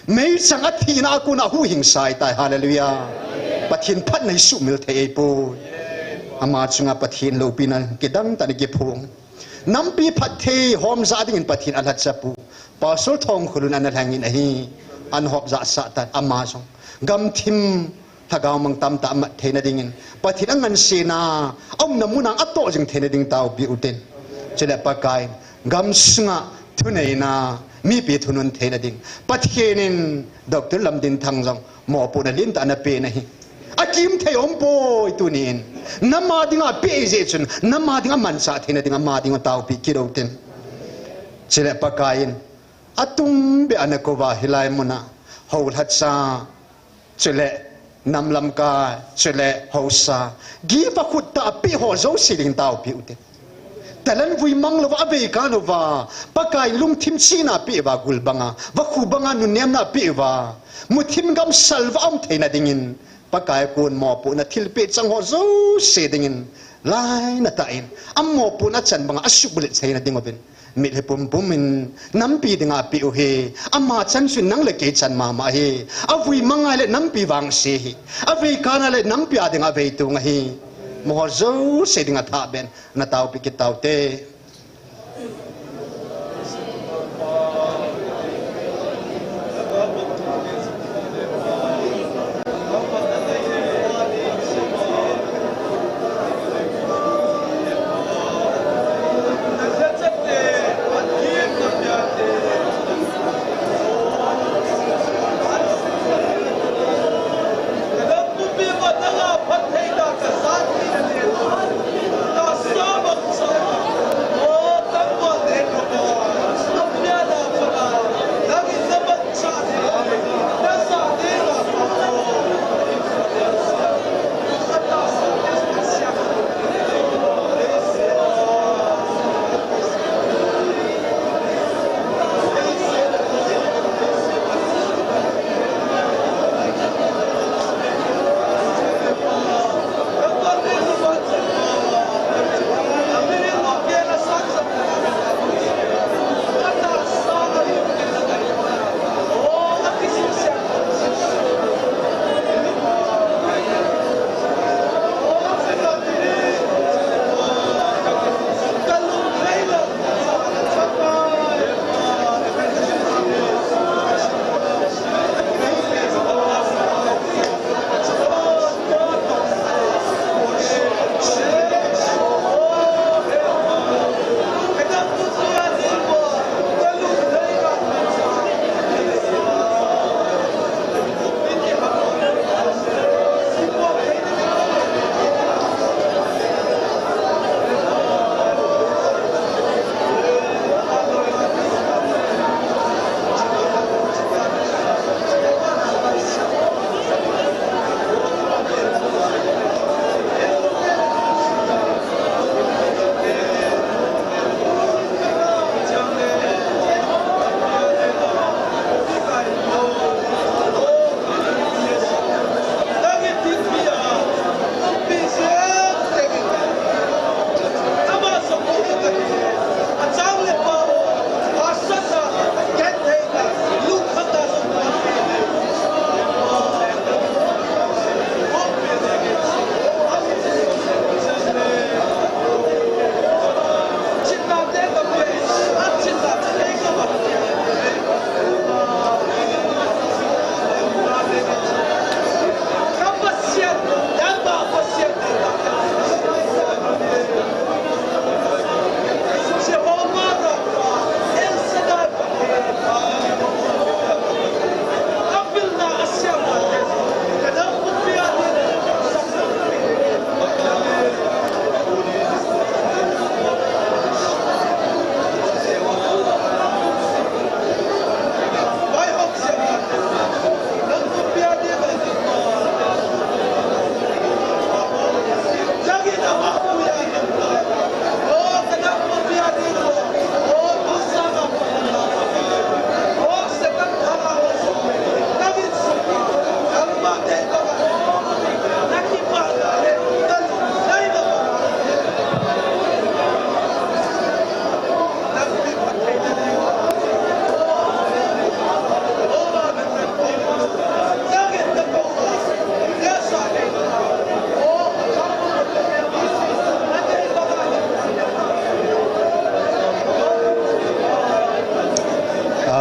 Meichang a thina a kona huhhingsa ahitai. Hallelujah. Pathen phatna i sumil thei ahipoi. Ama chunga Pathen loupina kidang tah in kiphong. Nampi phatthei homjah dingin Pathen alhacha pu. Pastor Thongkholun ana lhangin ahi. Ana hopjah sah tan ama jong. Gamthim Lhagao mang tamtah amat theina dingin, Pathen angansena, aumna muna atoh jing theina ding taopi utin. Chule Pakai, gamsunga thuneina, mipi thunun theina ding. Pathen in Doctor Lamdinthang jong, mopohna lentah ana peh ahi. Akim thei umpoi tunin. Nama dinga apeh jeh chun, nama dinga manchah theina ding ama dinga taopi kit utin. Chule Pakai in, atungbeh ana kouva hilai muna, houlhacha, chule nam lamkai, chule haosa. Gift akhut tah apeh ho jouse ding taopi utin. Talent vui mang louva, avei kan uva. Pakai lungthim chihna apeh uva gul banga. Vakhu banga nunnemna apeh uva. Muthim gamsal uva um theina dingin. Pakai kon mopohna thilpeh chang ho jouse dingin. Lainatah in. Amopohna chan banga asuhbulhit theina ding uvin. Mitlhi pumpum in nampi dinga apeh u ahi. Ama chan chun nang le kei chan mama ahi. Avui mang ahile nampi vangse ahi. Avei kan ahile nampi a dinga avei tung ahi. Amaho jouse dinga thaben. Nataopi kit taute.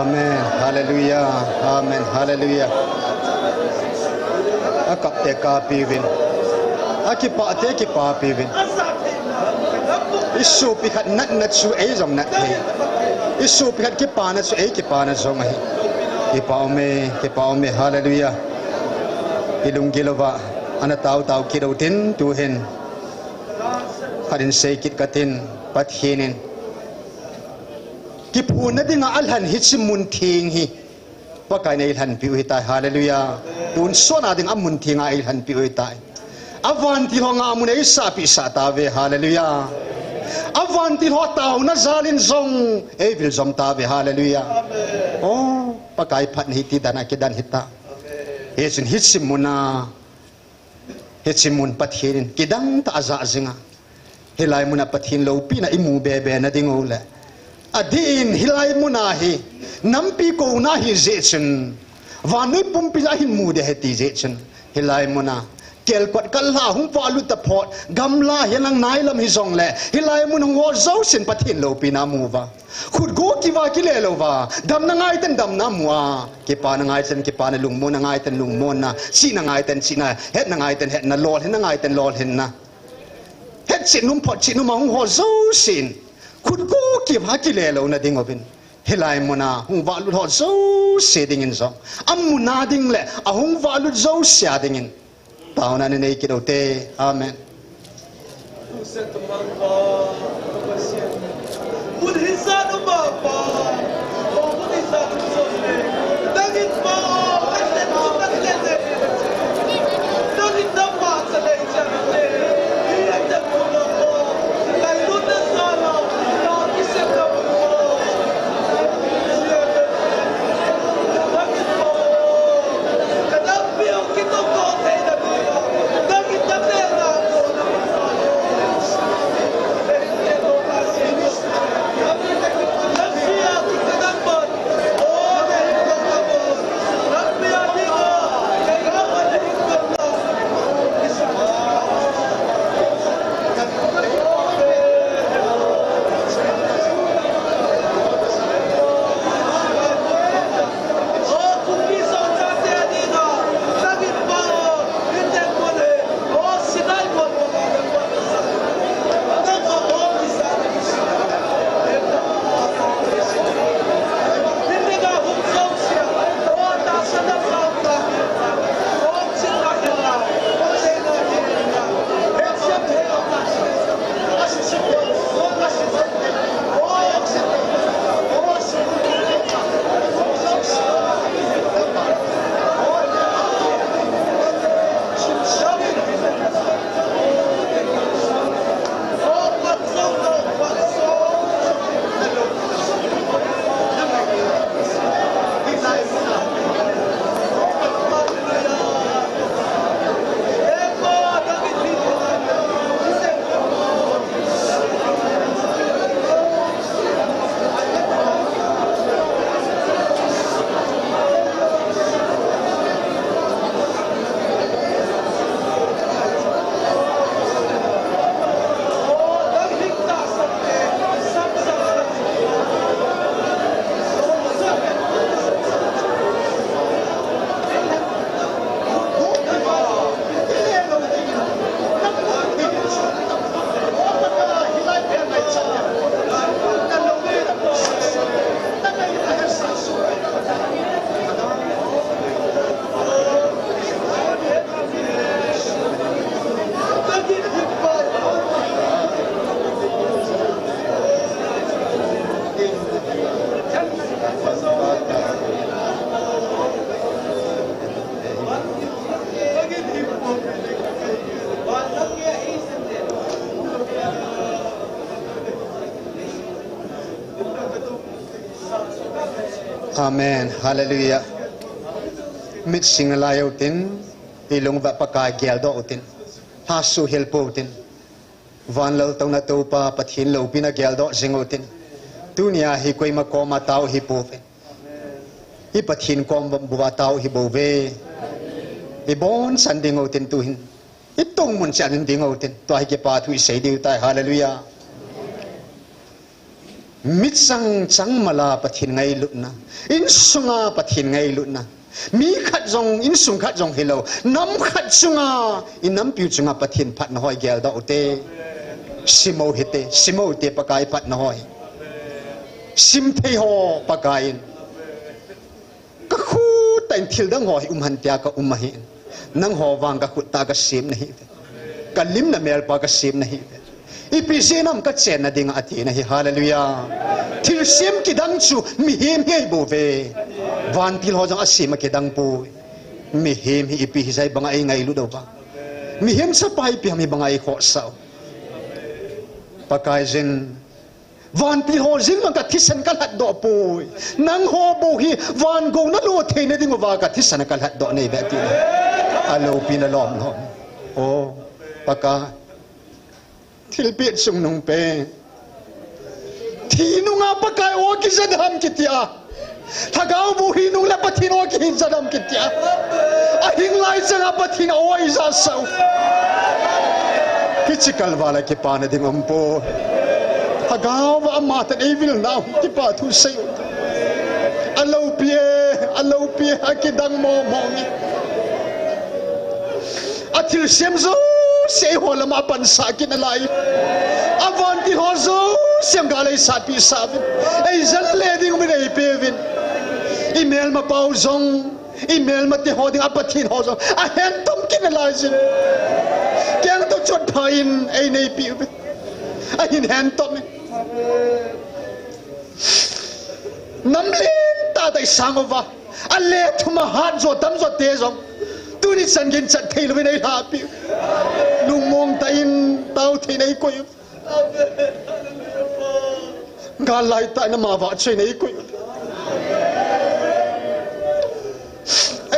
Amen. Hallelujah. Amen. Hallelujah. Akap te kapi uvin. Akipah te kipapi uvin. Isopi khat natna chu ei jong nat thei. Isopi khat kipana chu ei kipana jong ahi. Kipa ume, kipa ume. Hallelujah. Ilunggil uva ana taotao kit utin tuhin. Khat in sei kit katin, Pathen in kiphunna dinga alhan hiche mun theng hi Pakai in eilhanpi u ahitai. Hallelujah. Tun sona dinga mun thenga eilhanpi u ahitai. Avantil ho nga mun eisahpi sah tauve. Hallelujah. Avantil ho taona jalin jong eivil jom tauve. Hallelujah. Oh, Pakai phatna hi tidan a kidan hita. Hichun hiche muna Hiche mun Pathen in kidang tah a ajah jinga. Hilai muna Pathen loupina imu bebe na ding u le. Adeh in hilai muna hi nampi kouna hi jeh chun. Vannoi pumpi la hin mu ding ahi ti jeh chun. Hilai muna. Kelkot kal la hung valut ta phot. Gamla hi lang nailam hi jong le. Hilai mun hung ho jousen Pathen loupina amu uva. Khut go kiva kile louva, damna ngaiten damna amu a, kipana ngaiten kipana, lungmonna ngaiten lungmonna, chihna ngaiten chihna, hetna ngaiten hetna, lolhinna ngaiten lolhinna. Hetchet nom photchet nom a hung ho jousen, khut go kiva kile louna ding uvin. Hilai muna hung valut ho jouse dingin jong. Amuna ding le, ahung valut jouse a dingin. Taona nei kit u hite. Amen. Amen. Hallelujah. Mit sing lai utin, ilung uva Pakai geldoh utin, lhasu hil pou tin. Van lal touna Toupa Pathen loupina geldoh jing utin. Tunia hi koima koma tao hi pouvin. I Pathen kom bou a tao hi bouve. I bonsan ding utin tuhin. I tongmun chan ding utin. Tua hi kipa thu i sei diu tai. Hallelujah. Mi chang chang mala Pathen ngailutna, insunga Pathen ngailutna, mi khat jong, insung khat jong hilou, nam khat chunga, inampiu chunga Pathen phatna hoi geldoh ute. Simmo hite, simmo ute Pakai phatna hoi. Simthei ho Pakai in. Ka khut tah in thil dang ho hi um hen tia ka um ahi. Nangho vang ka khut tah ka sem nahi. Ka lim na melpa ka sem nahi. Ipi jeh ham ka chenna ding a ati nahi. Hallelujah. Thilsem kidang chu mihem hi ahi bouve. Vantil ho jong asem a kidang poi. Mihem hi ipi hijeh banga eingailut uva. Mihem chapa ipi ham hi banga eikhohsah u. Pakaiyin Vantil ho jeng uva ka thisan ka lhatdoh poi. Nangho bou hi van gou nalo theina diuva ka thisan ka lhatdoh nahi ve ati. Aloupina lom lom. O, Pakai. Thilpeh chungnung pen. Thi nunga Pakai o kija dem kitia. Lhagao bou hi nung le Pathen o kihi ja dem kitia. Ahing lai changa Pathen o ija sah u. Hiche kalval a kipana ding umpoi. Lhagao va ama tan eivil nau kipa thu sei u. Aloupi e, aloupi e, akidang mong mong e. Athilsem jouse eiho lama apansah kit nalai. Avantil ho jouse gal eisahpeh sah uvin. Eijat le ding uvin eipeuvin. Imelmapau jong, imelmate ho dinga Pathen ho jong ahentom kit nalaiyin. Kengto chotpha in eineipi uvin. Ahin hentom in. Nam lentah tah isang uva. Ale thum a hat jo tam jo te jong. Tuni chan ginchat thei louvin eilhapi. Lungmong tah in tao thei in eikoi. Gal lai tah in ama vahchoi in eikoi.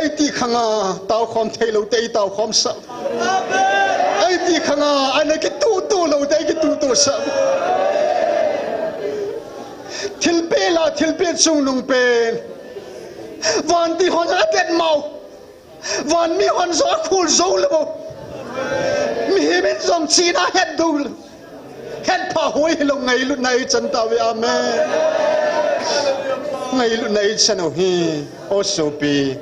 Eiti khanga taokhom thei lou te eitaokhom sah. Eiti khanga ana kituhtuh lou te eikituhtuh sah. Thilpeh la, thilpeh chungnung pen. Vantil hon adet mau. Van mi hon jong akhol jou lou. Mihem in jong chihna het dou lou. Hetphah hoi hilou ngailutna eichan tauve. Amen. Ngailutna eichan u hi. O sopi.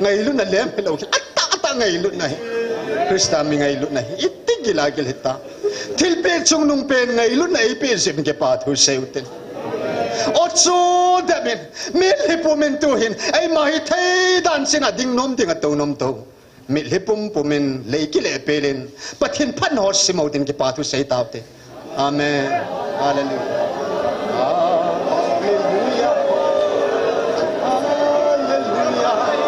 Ngailutna lem hilou. Atah atah ngailutna hi. Christa mi ngailutna hi. Iti gila gil hita. Thilpeh chungnung pen ngailutna eipeh jeh in kipa thu sei utin. O chu dep in, mitlhi pumin tuhin, eima hithei dan chin a ding nom ding a tou nom tou. Mitlhi pumpumin lei kile pelin, Pathen phatna ho simmo tin kipa thu sei taute. Amen. Hallelujah. Hallelujah. Hallelujah. Hallelujah.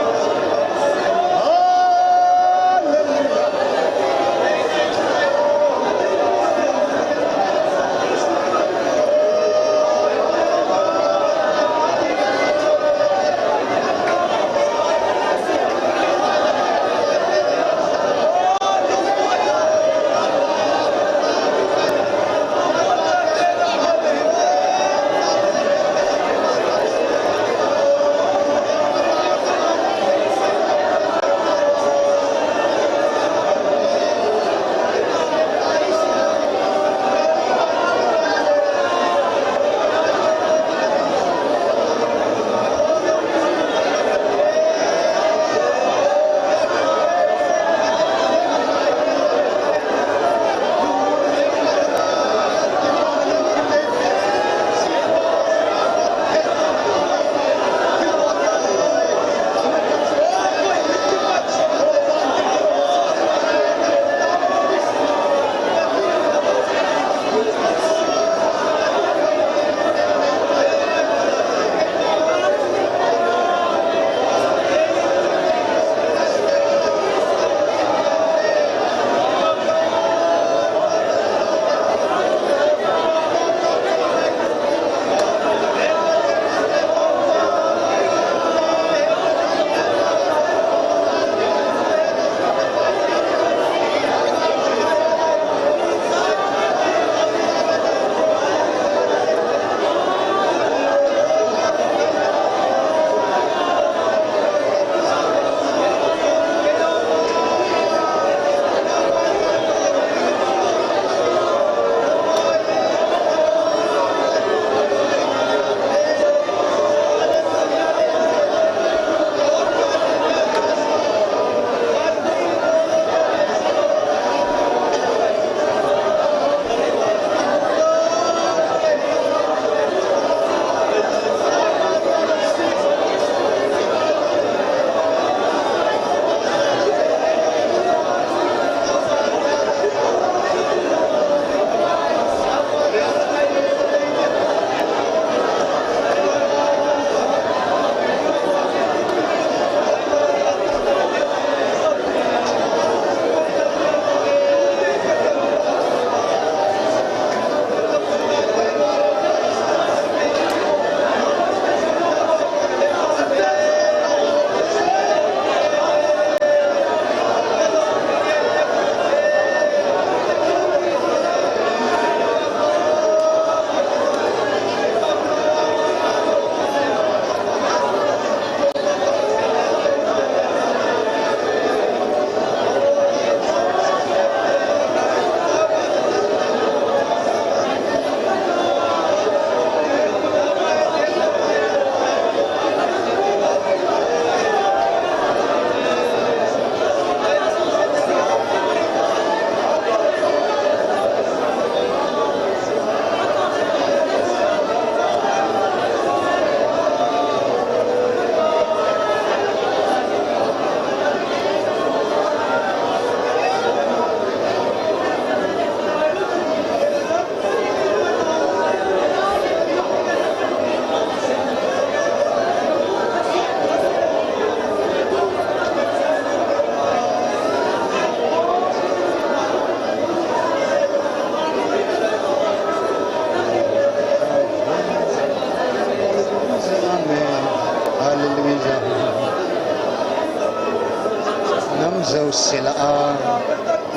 Jouse lah a,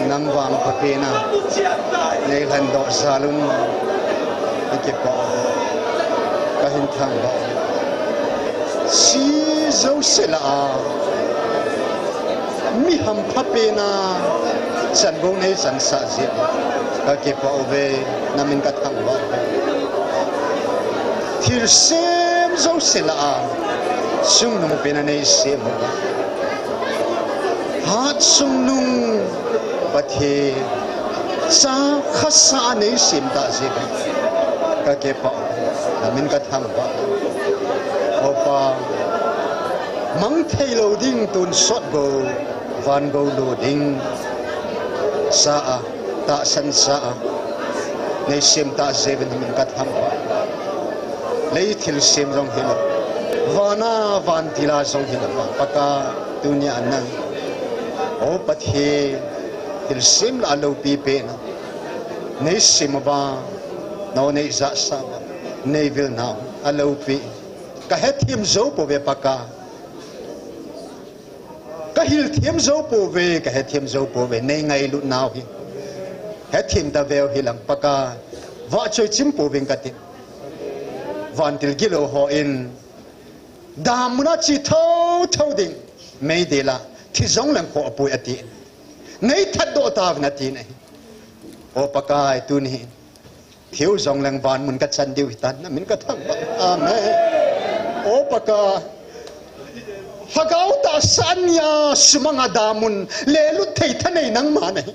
nang vang phapen a nei lhan doh jal un, ka kipah, ka hin thangvah. Hiche jouse lah a, mi hampha pen a, chan bou nei chansah jeh, ka kipah uve, na min ka thangvah uve. Thilsem jouse lah a, chungnung pen a nei sem uve. Hat chungnung Pathen, cha khasa a nei sem tah jeh in, ka kipah, na min ka thangvah. O Pa, mang thei lou ding tonsot gou, van gou lou ding, cha a, tahsan cha a, nei sem tah jeh in na min ka thangvah. Lei thilsem jong hilou, van a vantil a jong hilou, Pakai, tunia nang, o Pathen, thilsem lah a loupi pen a nei sem uva, nangho nei jahsah uva, nei vil nau a loupi. Ka hethem jou pouve Pakai. Ka hilthem jou pouve, ka hethem jou pouve, nei ngailut nau hi. Hethem taveu hilang Pakai. Vahchoi chim pouving kati. Vantil gilou hon, damun a che thotho ding, meidil a, thi jong leng khoh apoi ati. Nei thatdoh tauvin ati nahi. O Pakai, tuni hin, thiu jong leng vanmun ka chan diu hitan, na min ka thangvah. Amen. O Pakai, lhagao tahsa a nia sumang a damun lelut thei thanei nangma nahi.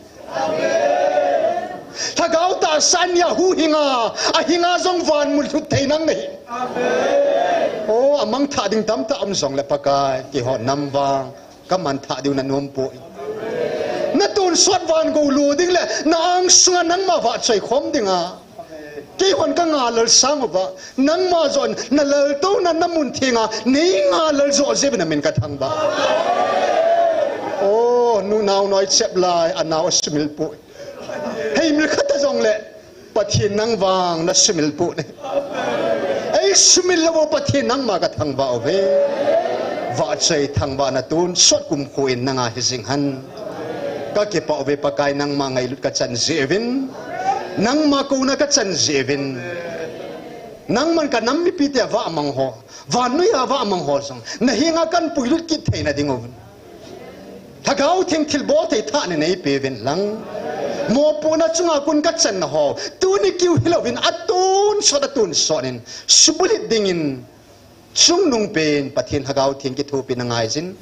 Lhagao tahsa a nia huhhing a, ahing a jong vanmun lhut thei nang nahi. O, amang thah ding tamtah um jongle Pakai, keiho nang vang ka man thah diu na nom poi. Na tonsot van gou lou ding le na angsunga nangma vahchoi khom ding a, keihon ka ngalal sang uva, nangma jong na laltouna na mun theng a nei ngalal joh jeh in na min ka thangvah. O, nu nao noi chep lai, anao asumil poi. Heimil khat a jongle Pathen nang vang na sumil poi. Ei sumil lou Pathen nangma ka thangvah uve. Vahchoi thangvahna tonsot kumkho in nanga hi jing hen. Ka kipah uve Pakai, nangma ngailut ka chan jeh uvin, nangma kouna ka chan jeh uvin. Nangman ka nam mipite vahmang ho, vannoi a vahmang ho jong na henga kahin puilut kit theina diuvin, Lhagao Theng thilbol thei thah nei neipeuvin lang. Mopohna chunga kon ka channa ho, tuni kiu hilouvin atonsot, atonsot in subulhit dingin, chungnung pen Pathen Lhagao Theng kithopina ngaijin,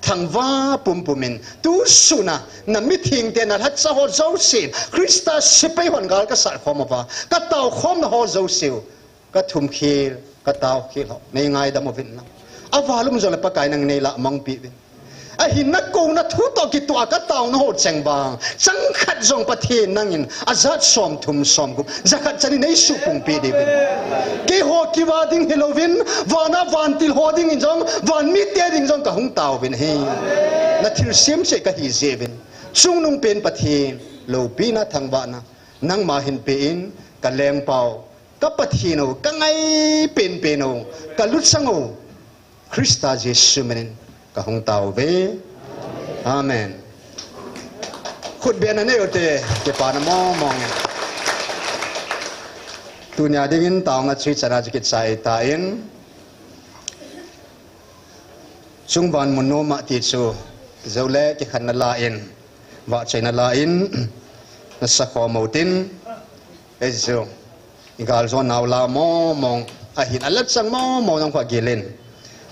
thangvah pumpum in, tu sun a na mithengte, na lhacha ho jouse, Christa sepai hon gal ka sat khom uva, ka taokhomna ho jouse u, ka thumkhel, ka taokhel ho nei ngaidam uvin lang. Aval um jongle Pakai nangin nei lahmang peh uvin. Ahin na kouna thu toh kitoh a ka taona ho cheng vang, chang khat jong Pathen nangin ajat somthum somgup, jakhat chan in nei suhpung peh diuvin. Keiho kiva ding hilouvin, van a vantil ho dingin jong, van mite ding jong ka hung taovin ahi. Na thilsem cheh ka hi jeh uvin, chungnung pen Pathen loupina thangvahna nangma hin pe in, ka lengpa u, ka Pathen u, ka ngai penpen u, ka luchang u, Christa Jesu minin ka hung taove. Amen. Khutbehna nei ute, kipana mongmong. Tunia dingin taona chu hichan a chu kichai tan. Chungvang mun noma ti chu, jou le kikhenna la in, vahchoina la in, na sakhom utin, ei chu, i galjona u la mongmong, ahin a lachang mongmong nang kho gilin,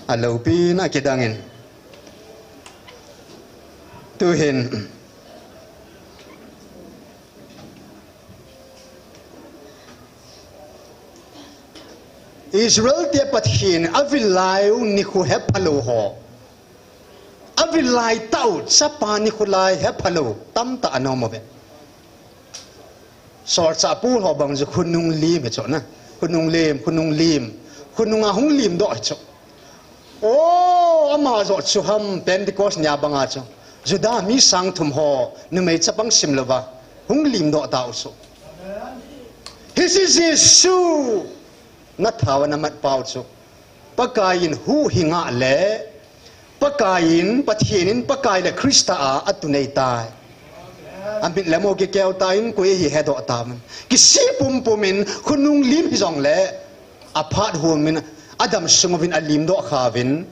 a loupina kidangin. Tuhin, Israel te Pathen avil lai u nikho hephalou ho, avil lai tah u chapa nikho lai hephalou tamtah ana um uve. Solchah Paul ho bang chu khonung lim hi chu na. Khonung lim, khonung lim. Khonung a hung limdoh hi chu. O, ama joh chu ham Pentecost nia banga chu Juda mi sang thum ho numei chapang simlouva hung limdoh tau chu. Hiche Jesu na thao a na mat pau chu Pakai in huhhing a le Pakai in, Pathen in, Pakai le Christa a, atu nei tai. Amit le mo kikeu tan, koi hi hedoh tauvin. Kisih pumpum in, khonung lim hijongle, aphat hom in, adam sung uvin alim doh kha uvin.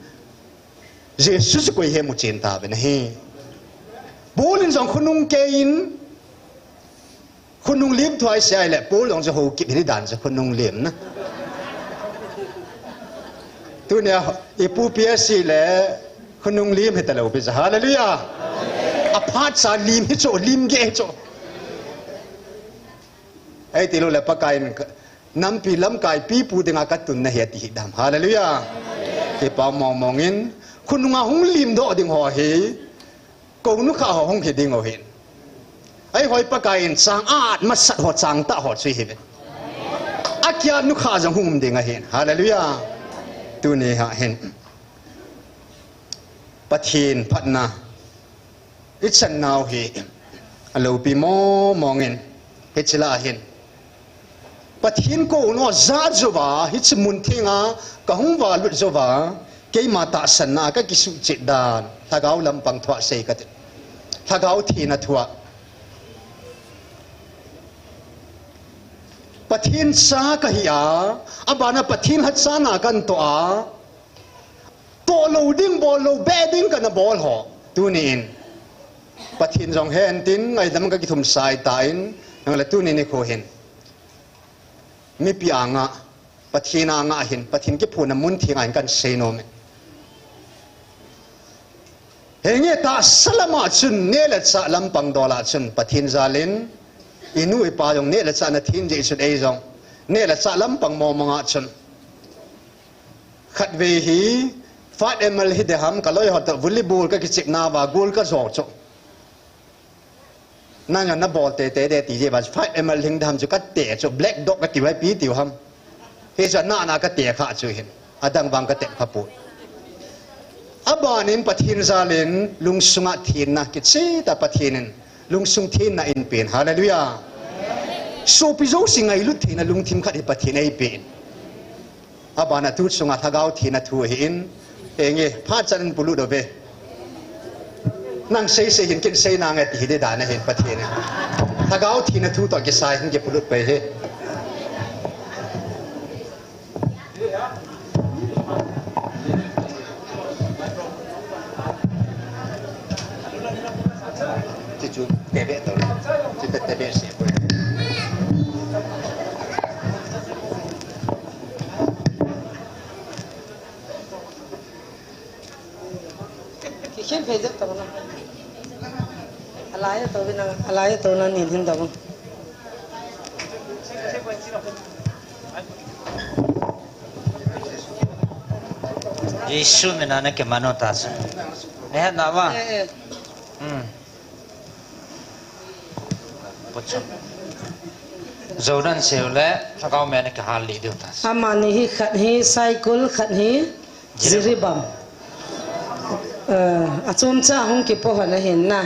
Jesu chu koi hi muchen tauvin ahi. Paul in jong khonung kei in, khonung lim thu ahi se ahile, Paul jong chu Haokip hi dan chu khonung lim na. Tunia, ipu P S C le khonung lim hita lou pi chu. Hallelujah. Aphat cha lim hi chu, lim geh hi chu. Eiti lou le Pakai in nampi lamkai pipu dinga katun na hi ati hi dam. Hallelujah. Kipa mong mong in, khonunga hung lim doh ding ho hi, kou nukha ho hung hi ding u hin. Ahi hoi Pakai in chang at masat ho chang tah ho chu hi ve. Akia nukha jong hung um ding ahin. Hallelujah. Tuni ha hin. Pathen phatna. I chan nau hi. Alopi mong mong in. Hiche lah hin. Pathen kou no ja jouva, hiche mun thenga, kahung valut jouva, keima tahsanna, kakisuhchet dan, lhagao lampang thua sei kati. Lhagao thina thua. Pathen cha kahi a, abana Pathen lhacha na kahin toh a, toh lou ding, bol lou beh ding kana bol ho. Tuni in. Pathen jong hen tin, ngaidam kakithum sai tan, nang le tuni nikho hin. Mipi anga, Pathen anga hin, Pathen kiphuna mun thenga hin kahin sei nom e. Henge tahsa lama chun, neh le chah lampang dola chun, Pathen jalin, inu ipa jong neh le chah na theng jeh chun ei jong, neh le chah lampang mong mong a chun. Khatvei hi, five M L hi deham, kaloi ho toh volleyball kakichep nauva, goal kajo chu. Nang jong nabol tete de ti jeh uva, five M L hing deham chu kate chu, black dog katiu, ipi tiu ham. Hichu ana ana kate kha chu hin, adang vang kate kha poi. Abanin Pathen jalin, lungsunga thenna, kicheh tah Pathen in, lungsung thenna eipen. Hallelujah. Sopi jouse ngailut theina lungthim khat hi Pathen eipen. Abana tu chunga lhagao thina thu ahin, henge, phat chan in polut uve. Nang sei sei hin ken sei nange ti hi ding dan ahin Pathen in. Lhagao thina thu toh kisai hin kipolut pai hi. Ti chu tebe to. Ti te tebe se ko. Kikhen phei jep tobang. Alai tobang, alai tobang nin hin tobang. Jesu mina nakimanu ta chu. Nahet nava? Eh, eh. Hmm. Pochom. Jonan seu le, lhagao mena kihal lih diu ta. Amani hi khat hi Saikul, khat hi Jiribam. Jiribam. Eh, achomcha hung kipo hon ahin na.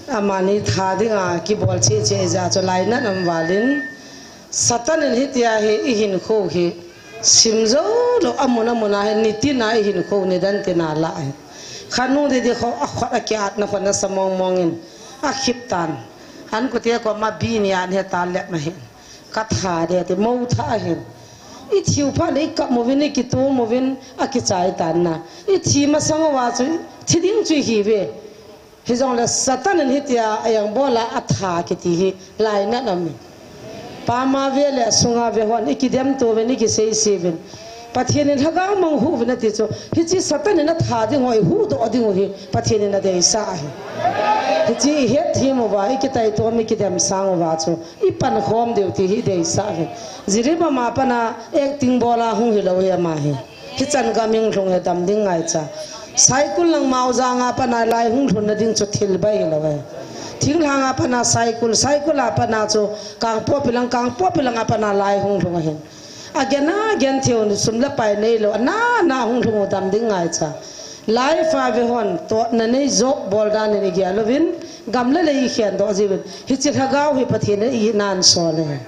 Amani tha dinga kibol cheh cheh jeh chu lainat um valin. Satan in hitia hi i hinkho hi sim jou lou, amun amun a hi nitin a i hinkho nidan tin a la hi. Khat nung didi kho a khut a kiatna khut nasa mong mong in a khip tan. An kute koma bi ni an he ta lep ma hin. Ka tha de ti mo tha hin. I thiu phat le i kap uvin, i kitom uvin, a kichai tan na. I thi masang uva chu, thi ding chu hi ve. Hijongle Satan in hitia a jang bol a, a tha kiti hi lainat um e. Pama ve le sunga ve hon, i kidem to uvin, i kisei sei uvin. Pathen in lhagao mang hu uvin ati chu, hiche Satan in a tha ding ho i huhdoh ding u hi, Pathen in a deisah ahi. Hiche i hetthem uva, i kitaitom, i kidem sang uva chu, i pankhom diu ti hi i deisah ahi. Jiribam a pat a acting bol a hung hilou hi ama hi. Hichan gam hung lhung hi dam ding ngaicha. Saikul lang Maojang a pat a lai hung lhunna ding chu thil bai hilou e. Thinglhang a pat a Saikul, Saikul a pat a chu Kangpokpi lang, Kangpokpi lang a pat a lai hung lhung ahin. Agen agen theiu sum le pai neilou, ana ana hung lhung u dam ding ngaicha. Lai fa ve hon, totna nei jop bol dan in i gel uvin, gam le lei i khen doh jiuvin. Hiche lhagao hi Pathen in i nan sol e.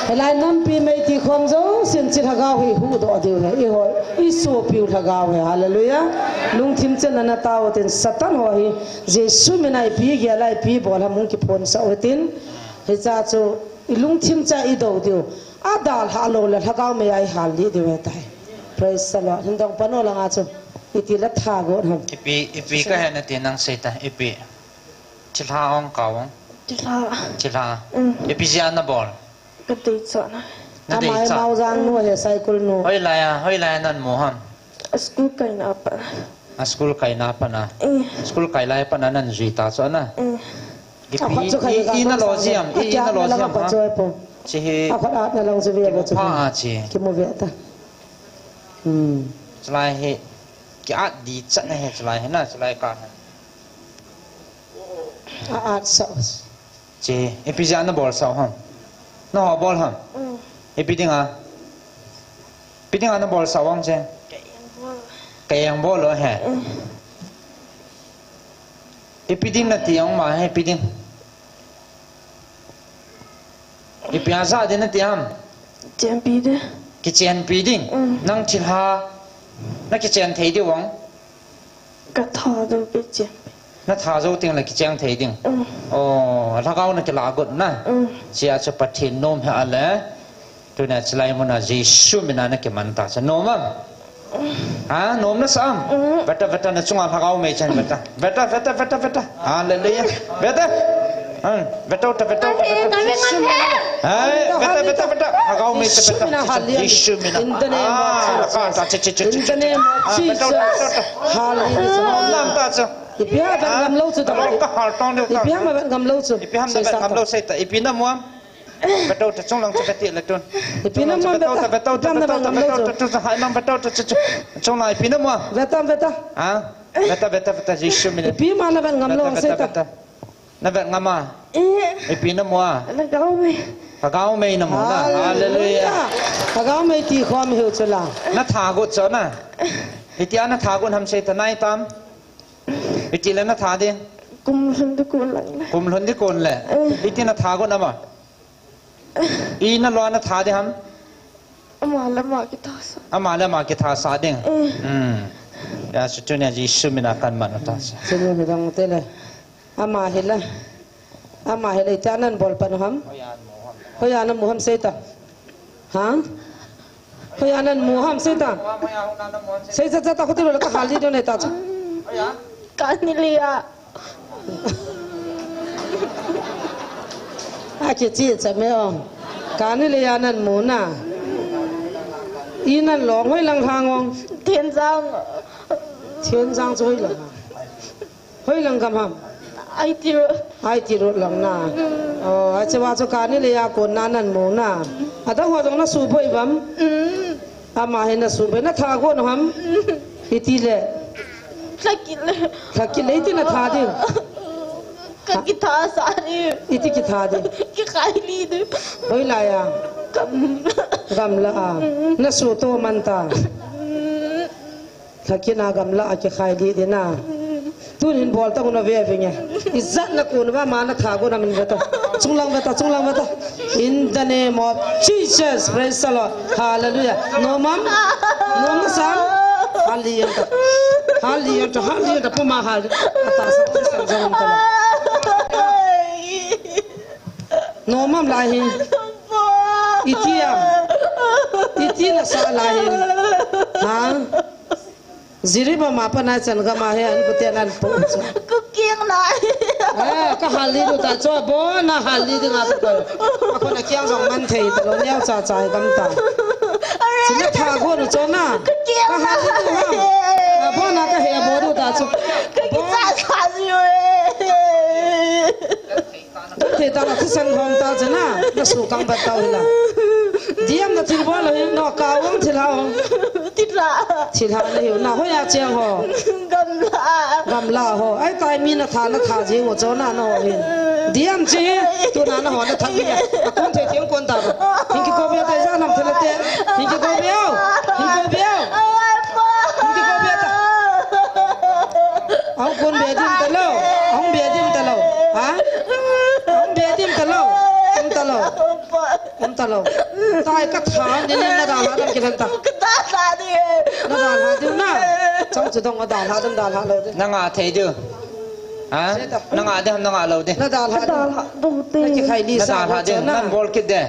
Hilai nampi mei ti khom jousen hiche lhagao hi huhdoh diu ahi, i hoi. I sopiu lhagao hi, hallelujah. Lungthim chenna na tao tin Satan ho hi, Jesu mina ipi gel a ipi bol ham hung kiphonsah u tin. Hicha chu, i lungthim cha i do diu. Adalha lou le lhagao mei a i hal lih diu ahitai. Praise the Lord. Hin dong pan o langa chu. Iti la tha got ham. Ipi, ipi ka he nati nang sei ta, ipi. Thilha ong ka ong. Thilha. Thilha. Mm. Ipi jeh a na bol. Ka dei chon a. Na dei chon. Amai mau jang nu he cycle nu. Hoilai a, hoilai a nan mu ham. A school kaina a pat. A school kaina a pat a. Eh. School kai lai a pat a nan jui ta chon a. Eh. Ipi, i, i na lo jeh ham, i, i na lo jeh ham ha. Chi hi. A khut at na long chu ve ve chu. Kimu pha a chi. Kimu ve ta. Hmm. Chulai hi. Ki at di chat na he chulai hi na, chulai ka he. A at sao. Che, ipi jeh a na bol sao ham? Na ho bol ham? Mm. Ipi dinga? Ipi dinga na bol sao ham che? Ka eng bol. Ka eng bol lo he. Mm. Ipi ding na ti ong ma he, ipi ding? Ipi a ja ding na ti ham? Chenpi ding. Kichenpi ding. Mm. Nang thilha, na kichen thei diu ong? Ka tha dou pe chen. Na tha jou teng le kicheng thei ding. Mm. Oh, lhagao na kila got na. Mm. Chia chu Pathen nom he a le. Tunia chulai muna Jesu mina na kiman ta chu. Nom am? Mm. Ha, nom na sa am? Mm. Veta, veta na chunga lhagao mei chan veta. Veta, veta, veta, veta. Hallelujah. Veta. Hmm, veta, veta, veta, veta. Jesu mina. Hai, veta, veta, veta. Lhagao mei ta veta. Jesu mina. In the name of Jesus. Ah, ka ta, che, che, che, che, che. In the name of Jesus. Ah, veta, veta, veta. Hallelujah. Nom nam ta chu. Ipi a vet ngam lou chu ta. Ka hal tong deu ta. Ipi a ma vet ngam lou chu. Ipi ham na vet ngam lou sei ta. Ipi na mu am? Veta ta chunglang chu veti le tun. Ipi na mu am veta. Veta ta, veta ta, veta ta, veta ta, hai lang veta ta chu chu. Chunglang ipi na mu am? Veta, veta. Ha? Veta, veta, veta, Jesu mina. Ipi ma na vet ngam lou sei ta. Veta, veta, veta. Na vet ngam a? Eh. Ipi na mu a? Lhagao mei. Lhagao mei na mu na. Hallelujah. Hallelujah. Lhagao mei ti khom hiu chu la. Na tha got chu na. Iti a na tha got ham sei ta nai tam. Iti le na tha ding. Kum lhun ding kon lang le. Kum lhun ding kon le. Eh. Iti na tha got na ma. I na lo na tha ding ham. Ama le ama kithasa. Ama le ama kithasa ding. Mm. Hmm. Ya, chu tunia Jesu mina kan man u ta sa. Sinu mi dang te le. Ama hi la. Ama hi la, ita nan bol pan u ham. Hoiya na mu ham sei ta. Ha? Hoiya nan mu ham sei ta. Sei cha cha ta khuti lo la ka hal di do ne ta cha. Ka ni le ya. A kichi cha me ong. Ka ni le ya nan mu na. I nan long hoi lang hang ong. Thenjang. Thenjang chu hoi lang. Hoi lang gam ham. I T road. I T road lang na. Mm. Oh, a che wa chu ka ni le ya kon na nan mu na. Adang ho jong na suboi vam. Mm. Ama hi na suboi na tha got u ham. Mm. Iti le. Lhakit le. Lhakit le iti na tha ding. Ka kithasa ding. Iti kitha ding. Kikhai lih ding. Hoilai a. Gam. Gamla a. Na suto man ta. Lhakit na gamla a kikhai lih ding na. Tun hin bol ta u na ve ve nge. Ijat na kon va ma na tha got na min ve ta. Chunglang ve ta, chunglang ve ta. In the name of Jesus, praise the Lord. Hallelujah. Nom am? Nom na sa? Hallelujah. Hallelujah. Hallelujah. Puma hal. Ata sa sa sa nom ta. Nom am lai hi. Iti am. Iti na sa lai hi. Ha? Jiribam a pat na chan gam a hi an pute nan po chu. Ka kiang lai. Ah, ka hal lih u ta chu, bo na hal lih ding a chu ko. A ko na kiang jong man thei ta lo, neo cha cha gam ta. Are. Sina tha got u chu na. Ka kiang lai. Ka hal lih u ha. A bo na ka he bo u ta chu. Ka kicha cha ji e. Thei ta na thisan hom ta chu na, na su kang bat ta u hi la. Diam na thil bol lo hi, no ka ong thil ha ong. Thil ha. Thil ha le hi, na hoiya cheng ho. Gamla. Gamla ho. Ai tai mi na tha na tha jing u chu na na ho hin. Diam chi, tu na na ho na tha mi. A kon thei tiang kon ta. Hin ki ko be tai ja nam thele te. Hin ki ko be au. Hin ko be au. Hin ki ko be ta. Ahung kon be dim ta lou. Ahung be dim ta lou. Ha? Ahung be dim ta lou. Um ta lou. Um ta lou. Tai ka tha ni ni na da la dam ki than ta. Na dalha diu na. Chang chu dong a dalha ding dalha lou ding. Na ngah thei diu. Ha? Na ngah ding, na ngah lou ding. Na dalha ding. Na kikhai li sa na. Nan bol kit ding.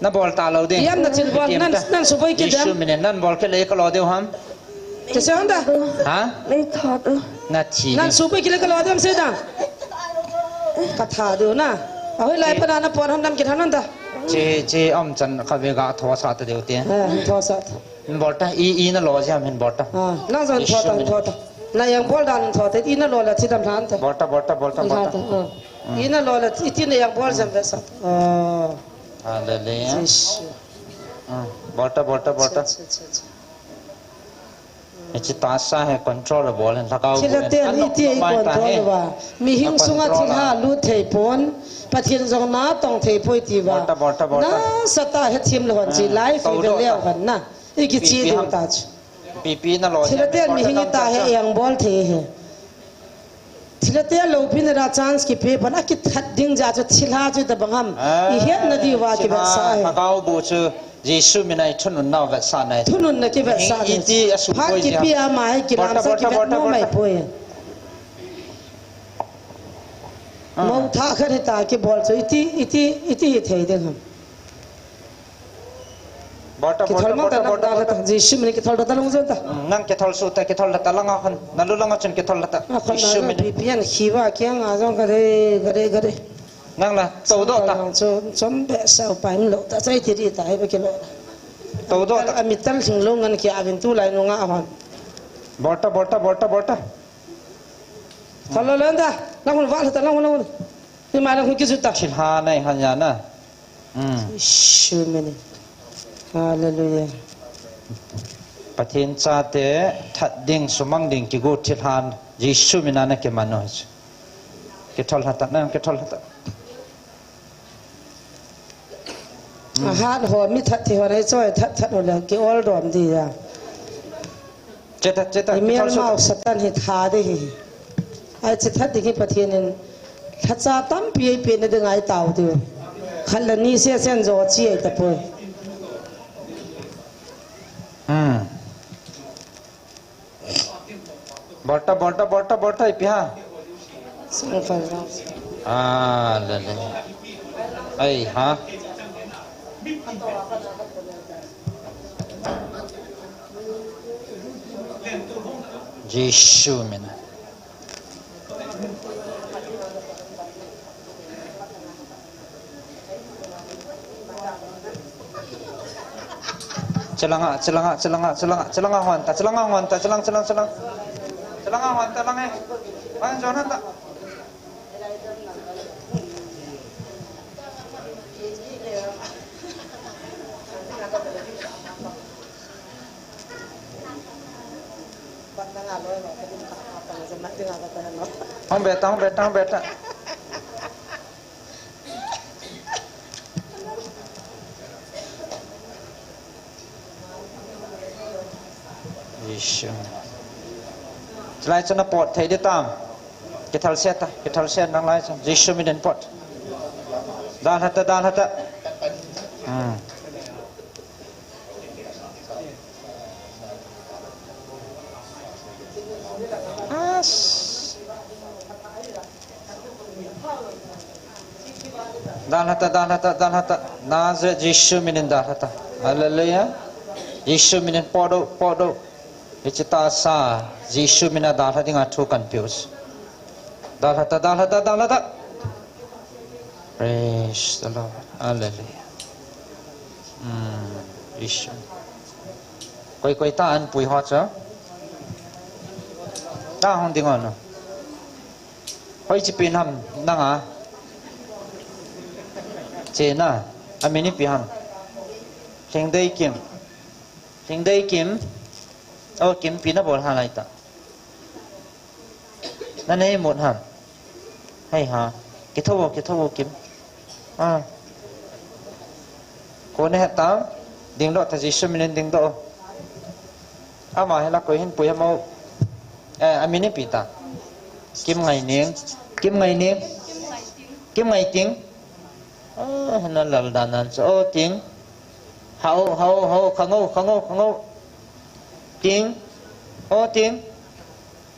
Na bol ta lou ding. Iam na thil bol, nan, nan suboi kit ding. Jesu min in nan bol kit le ka lo diu ham. Ti se hon da. Ha? Nei tha ta. Na thi. Nan suboi kit le ka lo diu ham se da. Ka tha diu na. Ahoi lai pa na na pon hon dam kit hon da. Che, che, um chan kha ve ga tho sa ta diu te. Ha, tho sa ta. Hin bol ta, i, i na lo jam hin bol ta. Ah, nang jong tho ta, tho ta. Na yang bol dan tho ta, i na lo la chi dam hlan ta. Bol ta, bol ta, bol ta, bol ta. Hlan ta, ah. Mm. I na lo la chi, i ti na yang bol jam ve sa. Oh. Hallelujah. Jesu. Ah, bol ta, bol ta, bol ta. Cha, cha, cha, cha. Hiche tasa hi control a bol hin lhagao bu hin. Thilha ten iti i control uva. Mihing sunga thilha lut thei pon. Pathen jong na tong thei poi ti uva. Bol ta, bol ta, bol ta. Nasatah a hethem lou hon chi life i ve leu hon na. I kiche diu ta chu. Thilha ten mihing ita hi eng bol thei hi. Thilha te loupina ra chance kipe pan a kithat ding jeh chu thilha chu tabang ham. I hetna diuva kivetsah hi. Lhagao bu chu Jesu mina i thununna vetsahna hi. Thununna kivetsahna. Iti a su phat kipe ama hi kilamsa kivet nom ahi poi. Mo tha khat hita kibol chu iti, iti, iti hi thei ding ham. Bol ta, bol ta, bol ta, bol ta, bol ta. Jesu min in kithol ta, ta lung jong ta. Mm, nang kithol suh ta, kithol ta, langa hon. Na lu langa chun kithol ta. Jesu min in. Pipian khiva kiang a jong ka re, ka re, ka re. Nang la, to do ta. Chom, chom be sa upai lou ta, chai ti ri ta, hi be kilo. To do ta. A mital thing lou ngan ki a vin tulai nunga hon. Bol ta, bol ta, bol ta, bol ta. Thol lou lou ta. Nang hon val ta, nang hon, nang hon. Ni ma nang hon ki jut ta. Thilha nei han ya na. Mm. Jesu min in. Hallelujah. Pathen chate that ding, sumang ding, kigo thilhan, Jesu min a na kiman u. Kithol lha ta, na kithol lha ta. Mm. Ahat ho, mi that thei ho nei choi, that, that ho le, ki ol dom di ya. Che ta, che ta, i melmau Satan hi tha ding ahi. Ai che that ding hi Pathen in lhacha tampi eipeh na ding ahi tao diu. Khat le ni sesen jo chi ahi tapoi. Hmm. Bol ta, bol ta, bol ta, bol ta, ipi ham. Sing fal jong. Ah, le, le. Ai, ha. Jesu min a. Chelanga, chelanga, chelanga, chelanga, chelanga hon ta, chelanga hon ta, chelang, chelang, chelang. Chelanga hon ta lang e. Hon jon hon ta. Hung be ta, hung be ta, hung be ta. Jesu. Chulai chun na pot thei ding tam. Kithal se ta, kithal se nang lai chun. Jesu min in pot. Dalha ta, dalha ta. Hmm. As. Dalha ta, dalha ta, dalha ta. Nazareth Jesu min in dalha ta. Hallelujah. Jesu min in pot doh, pot doh. Hiche tasa Jesu min a dalha dinga thu kahin pe u. Dalha ta, dalha ta, dalha ta. Praise the Lord. Hallelujah. Hmm, Jesu. Koi, koi ta an pui ho chu. Ta hung ding on. Hoiche pen ham nanga. Chena. Amin ipi ham. Lhingdei Kim. Lhingdei Kim. O Kim, ipi na bol ha lai ta. Na nei mut ham. Hei ha. Kitho vo, kitho vo Kim. Ah. Koi na het tam. Ding doh ta, Jesu min in ding doh. Ama hi la koi hin pui ham o. Eh, amin ipi ta. Kim Ngaining. Kim Ngaining. Kim Ngaiting. Ah, na lal dan nan chu. O Ting. Hao, hao, hao, khangou, khangou, khangou. Ting. O, ting.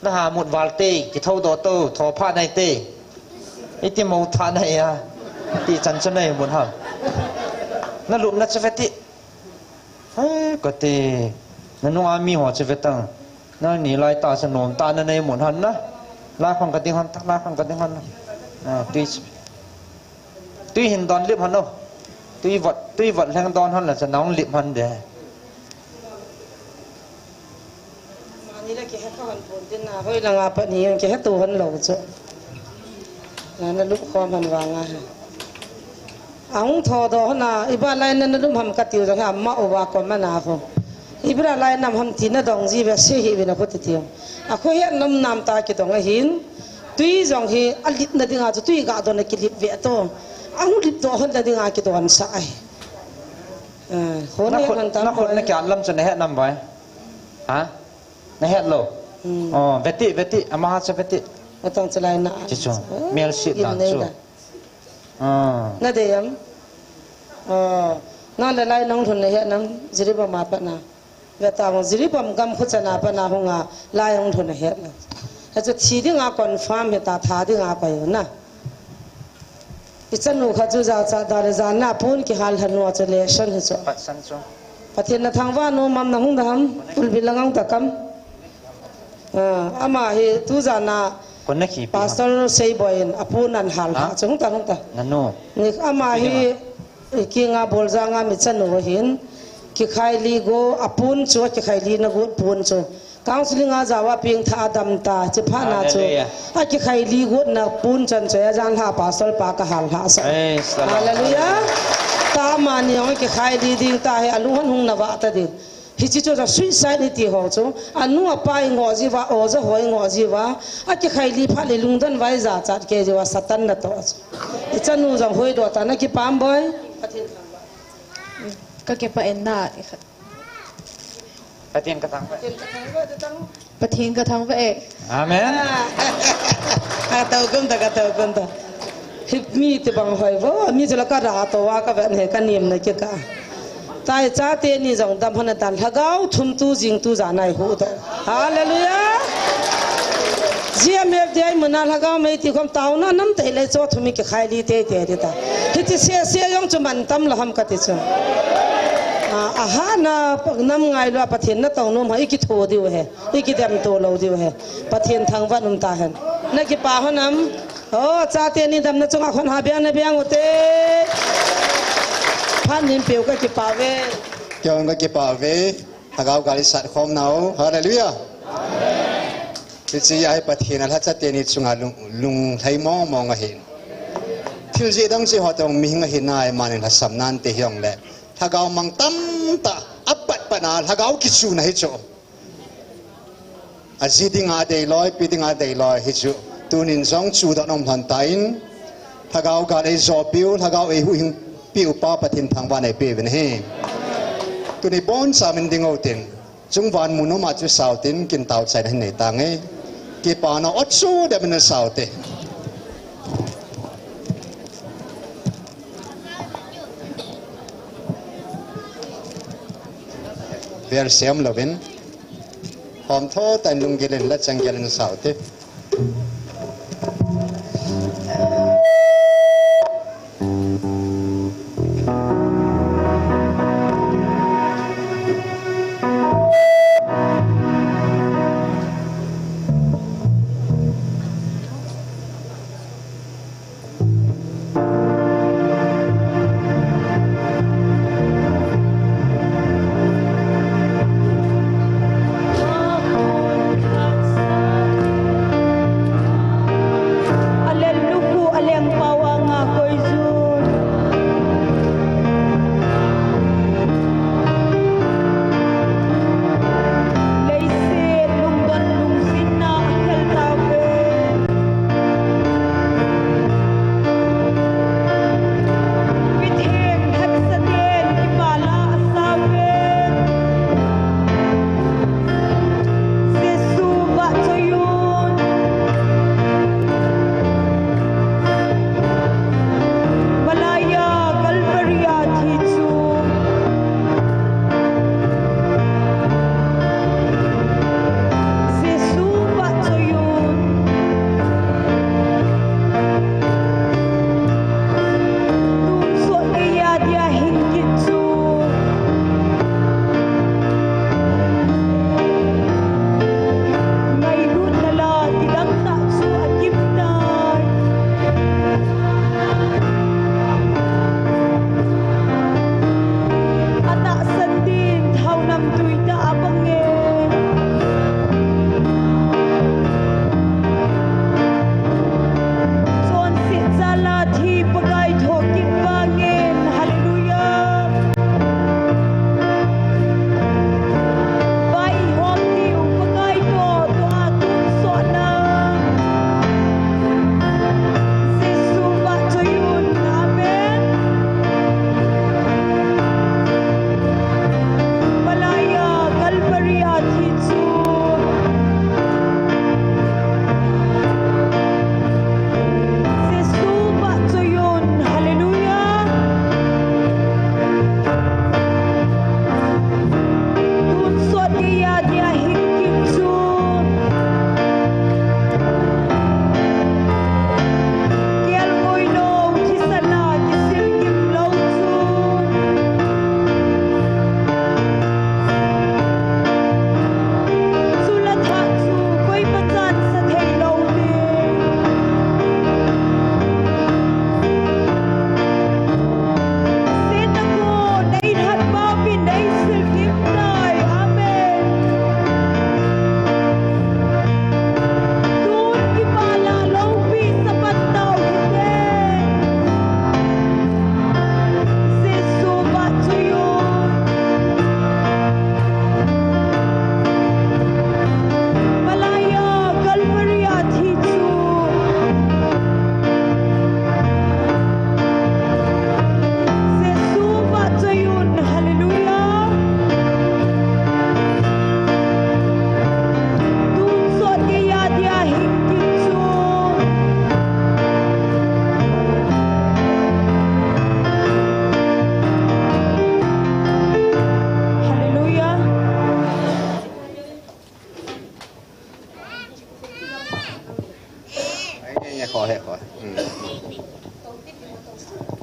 Naha mut val te, kithou do to, tho pha nai te. Iti mo tha nai a. Ti chan chu nei mun ham. Nalupna chu ve ti. Hai, kati. Nanung a mi ho chu ve tang. Nani lai ta sa nom ta nanei mun han na. Lai khang kading han, lai khang kading han na. A, tui, tui hin don lip han o. Tui vat, tui vat lheng don han la cha nong lip han de. Mani la kihe kha hon pon tin na, hoi langa pat ni kihe to hon lou chu. Na, nalup khom hon vanga he. Ahung tho do hon a, iba lai na nalup ham katiu jong he, ama uva ko mana ho. Ibra lai nam ham ti nadong ji ve se hi ve na ko ti tiu. A ko he nam nam ta kidong ahin. Tui jong hi alip na dinga chu tui ga don a kilip ve to. Ahung lip do hon na dinga kidon sa ai. A, hon na he khut, hon tam na khut hoi. Na kiat lam chu na he nam vai. Ha? Na het lou. Hmm. Oh, ve ti, ve ti, amaha cha ve ti. Atang chalai na. Chi chu. Eh, mel sit dan chu. Ah. Na dei am? Oh, na le lai nong lhun na het nam Jiribam a pat na. Ve ta mo Jiribam gam khu chana pat na hung a lai hung lhun na het na. Achu thi ding a confirm he ta tha ding a koi na. I chanu kha chu ja cha da le ja na pun kihal lhanu a chu lesson hi chu. Patsan chu. Pathen na thangvah nom am na hung da ham, pulpit lang ang ta kam. Ah, ama hi tu jana Kon na kipi ham? Pastor Seiboi in apun an hal ha? Ha chu hung ta hung ta. Nanu. Ni ama hi kinga bol janga mi chanu hin kikhai li go apun chu kikhai li na go pun chu. Counseling a jawa peng tha a dam ta, chi pha na chu. Hallelujah. A kikhai li got na pun chan chu, a jan lha pastor pa ka hal lha sa. Praise the Lord. Hallelujah. Ta mani ong kikhai li ding ta he, a lung hon hung na va ta ding. Hichi chu ja suicide ni ti ho chu. A nu a pa i ngo ji va, o ja ho i ngo ji va. A kikhai li pha le lungdon vai ja chat ke ji va Satan na to chu. I chanu jong hoi do ta na kipam boi. Ka kipa en na. Pathen ka thangvah. Pathen ka thangvah e. Amen. Ka tau kum ta, ka tau kum ta. Hi mi ti bang hoi vo, mi chu la ka ra to wa ka ve ne ka nim na ki ka. Tai chate ni jong dam hana tan lhagao thum tu jing tu ja nai hu to. Hallelujah. G M F D I muna lhagao mei ti khom tauna nam te le cho thumi kikhai li te te ti ta. Hiti se se jong chu man tam la ham ka ti chu. A, a ha na nam ngai lou a Pathen na tong nom ha i kitho diu he. I kidem to lou diu he. Pathen thangvah um ta hen. Na kipa ho nam. O, chate ni damna chunga khon ha biang na biang u te. Phan nin peu ka kipa ve. Kei ka kipa ve. Lhagao gal i sat khom nau. Hallelujah. Amen. Hichi a hi Pathen a lhacha teni chunga lung, lunglhai mong mong ahin. Thil jeh dang jeh ho tong mihing ahin a, i manin lhasam nan te hiong le. Lhagao mang tam ta, a pat pat na, lhagao kichu na hi chu. A ji dinga dei loi, pi dinga dei loi hi chu. Tunin jong chu don om lhon ta in. Lhagao gal ei jo piu, lhagao ei huhhing piu pa Pathen thangvah nei pe vin hi. Tuni bon sa min ding o tin. Chung van mun um a chu sau tin, kin tau chai na hin nei ta nge. Kipa na ot chu de min sau te. Vel sem lovin. Hom tho tan lunggil in la chang gil in sau te.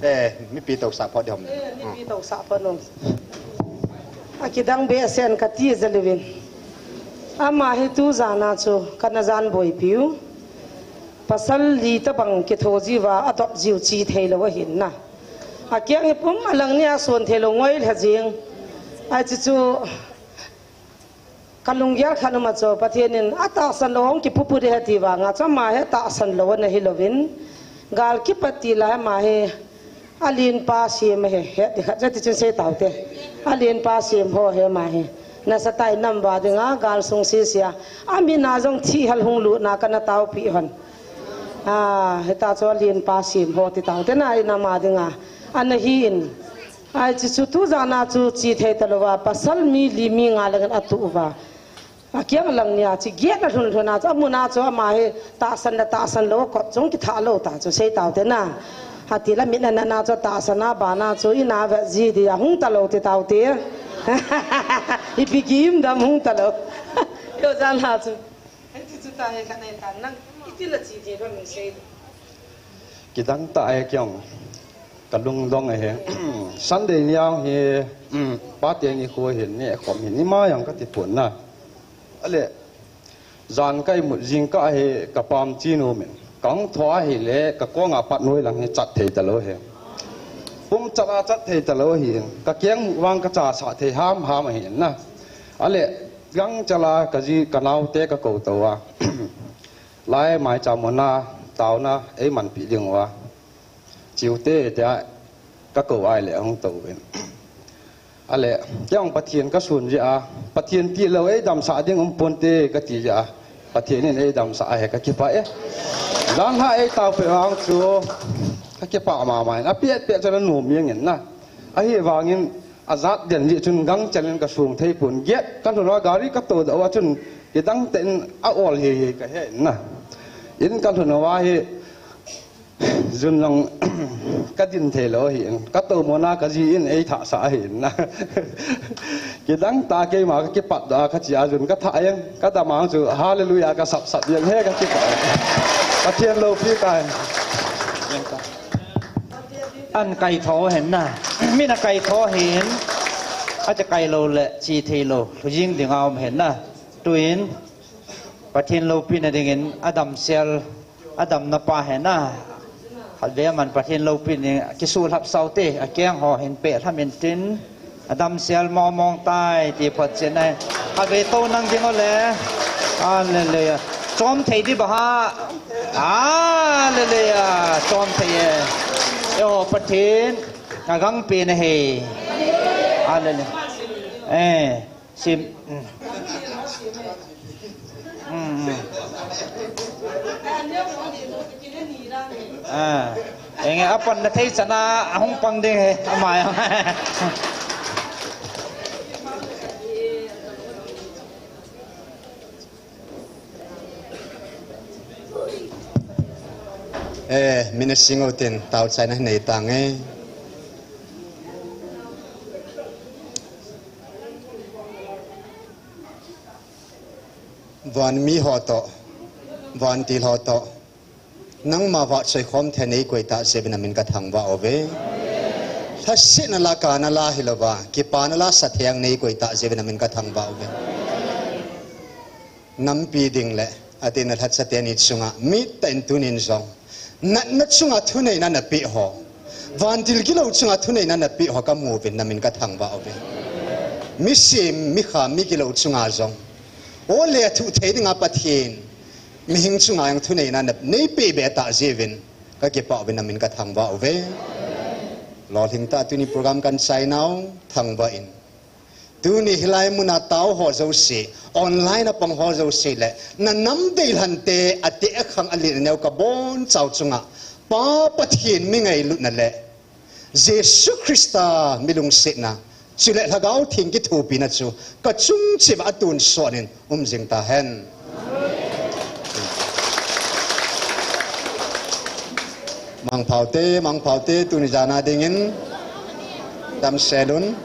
Eh, mipi tousah phot diham. Eh, mipi tousah phot nom. Akidang behseh in kati jeh uvin. Ama hi tu jana chu kana jan boipiu. Pasal li tabang kitho jiuva adop jiu chi theilou ahin na. Akeng hi pum alang nia son theilou ngoi lha jing. Ahi chu. Kalunggel khat um a chu, Pathen in atahsan lou hung kipupu ding ahi ti vanga chu, ama hi atahsan lou ana hilouvin, gal kipat ti la ama hi, alen pa sem ahi, het ti khat, jati chun sei taute. Alen pa sem ho ahi ama hi. Nasatah in nam va dinga, gal sung sisia. Amin a jong thihal hung lutna kana taopi hon. Ah, hita chu alen pa sem ho ti taute na, in ama dinga. Ana hi in. Ahi chu, chu tu jana chu chi thei talouva, pasal mi li mi nga lang in atuh uva. Akeng lang nia, chi get na lhun lhun a chu, amun a chu ama hi tahsan le tahsan lou, kot jong kitha lou ta chu, sei taute na. Hati la mit na na na chu tahsan a, bana chu, ina ve ji dia, hung talou ti taute. Ipi kim dam hung talou. Yo jana chu. Hiti chu ta he ka nei tan nang, iti la chi thei ba min sei. Kidang tah e kei jong. Kalung dong e he. Sunday niau hi, um, pate nikho hin, nekhom hin, ima jong kati pon na. Ale, jan ka imut jingkah hi, kapam chi nom in. Kahung thou ahile, kakong a pat noi lang hi chat thei talou hi. Pum chat a chat thei talou hi. Kakeng mu vang kachasah thei ham ham ahi na. Ale, Gangchal a kaji, kanaote kakou tou a. Lai maicham muna, taona, eimanpi ding uva. Chiu te, tia, kakou ahile, ahung tou uvin. Ale, kei jong Pathen kasun jeh a, Pathen tilou, eidamsah ding um ponte, kati jeh a. Pathen in eidamsah ahi, kakipah e. Dang ha eitao peh vang chu, kakipah mama in, apet pet chu ana nom jeng in na. Ahivangin, ajat den jeh chun Gangchal in kasung thei pon. Get kalhun uva gari katou doh uva chun kidang tah in a-ol hei hei kahe na. In kalhun uva hi jun jong kadin thei lou ahi in. Katou muna kaji in eithasah ahi in na. Kidang tah keima kakipat doh a kache a jun katha jeng. Kadam a chu hallelujah kasap sap jeng he kakipah. Pathen loupi tai. An kaitho hen na. Min akaitho hin. Ache kailou le chi thei lou. Lhujing ding a um hen na. Tuin. Pathen loupina dingin adamsel. Adamna pa hen na. Khatvei aman Pathen loupina ding. Kisulhap saute. Akeng ho hin peh lham intin. Adamsel mong mong tai ti phot chin ai. Khatvei tou nang ding ole. Hallelujah. Chom thei di ba ha. Hallelujah. Chom thei e. Eiho Pathen. Agang pen ahi. Hallelujah. Eh. Sim. Mm. Mm, mm. Ah. Enge apan na thei chana ahung pang ding he. Amai. Eh, mina sing o tin, tao chai na nei tang e. Van mi ho to, van til ho to. Nangma vahchoi khom thei nei koi tah jeh uvin namin kathangvah uve. Lhasetna la kana la hilouva, kipana la satheng nei koi tah jeh uvin namin kathangvah uve. Nampi ding le, atin na lhacha teni chunga, mittah in tunin jong. Natna chunga thuneina napeh ho. Vantil gilou chunga thuneina napeh ho kamu uvin namin kathangvah uve. Misim, mikha, migilou chunga jong. O le athu thei dinga Pathen. Mihing chunga jong thuneina na, neipeh be tah jeh uvin. Kakipah uvin namin kathangvah uve. Lolhing tah tuni program kan chai nau, thangvah in. Tuni hilai muna tao ho jouse, online a pang ho jouse le, na nam deilhante, ateh akhang alen aneo kabonchau chunga, Pa Pathen mi ngailutna le, Jesu Christa mi lungsetna, chule Lhagao Theng kithopina chu, kachung cheh uva atonsot in um jing tahen. Mangphaute, mangphaute, tuni jana dingin, damsel un.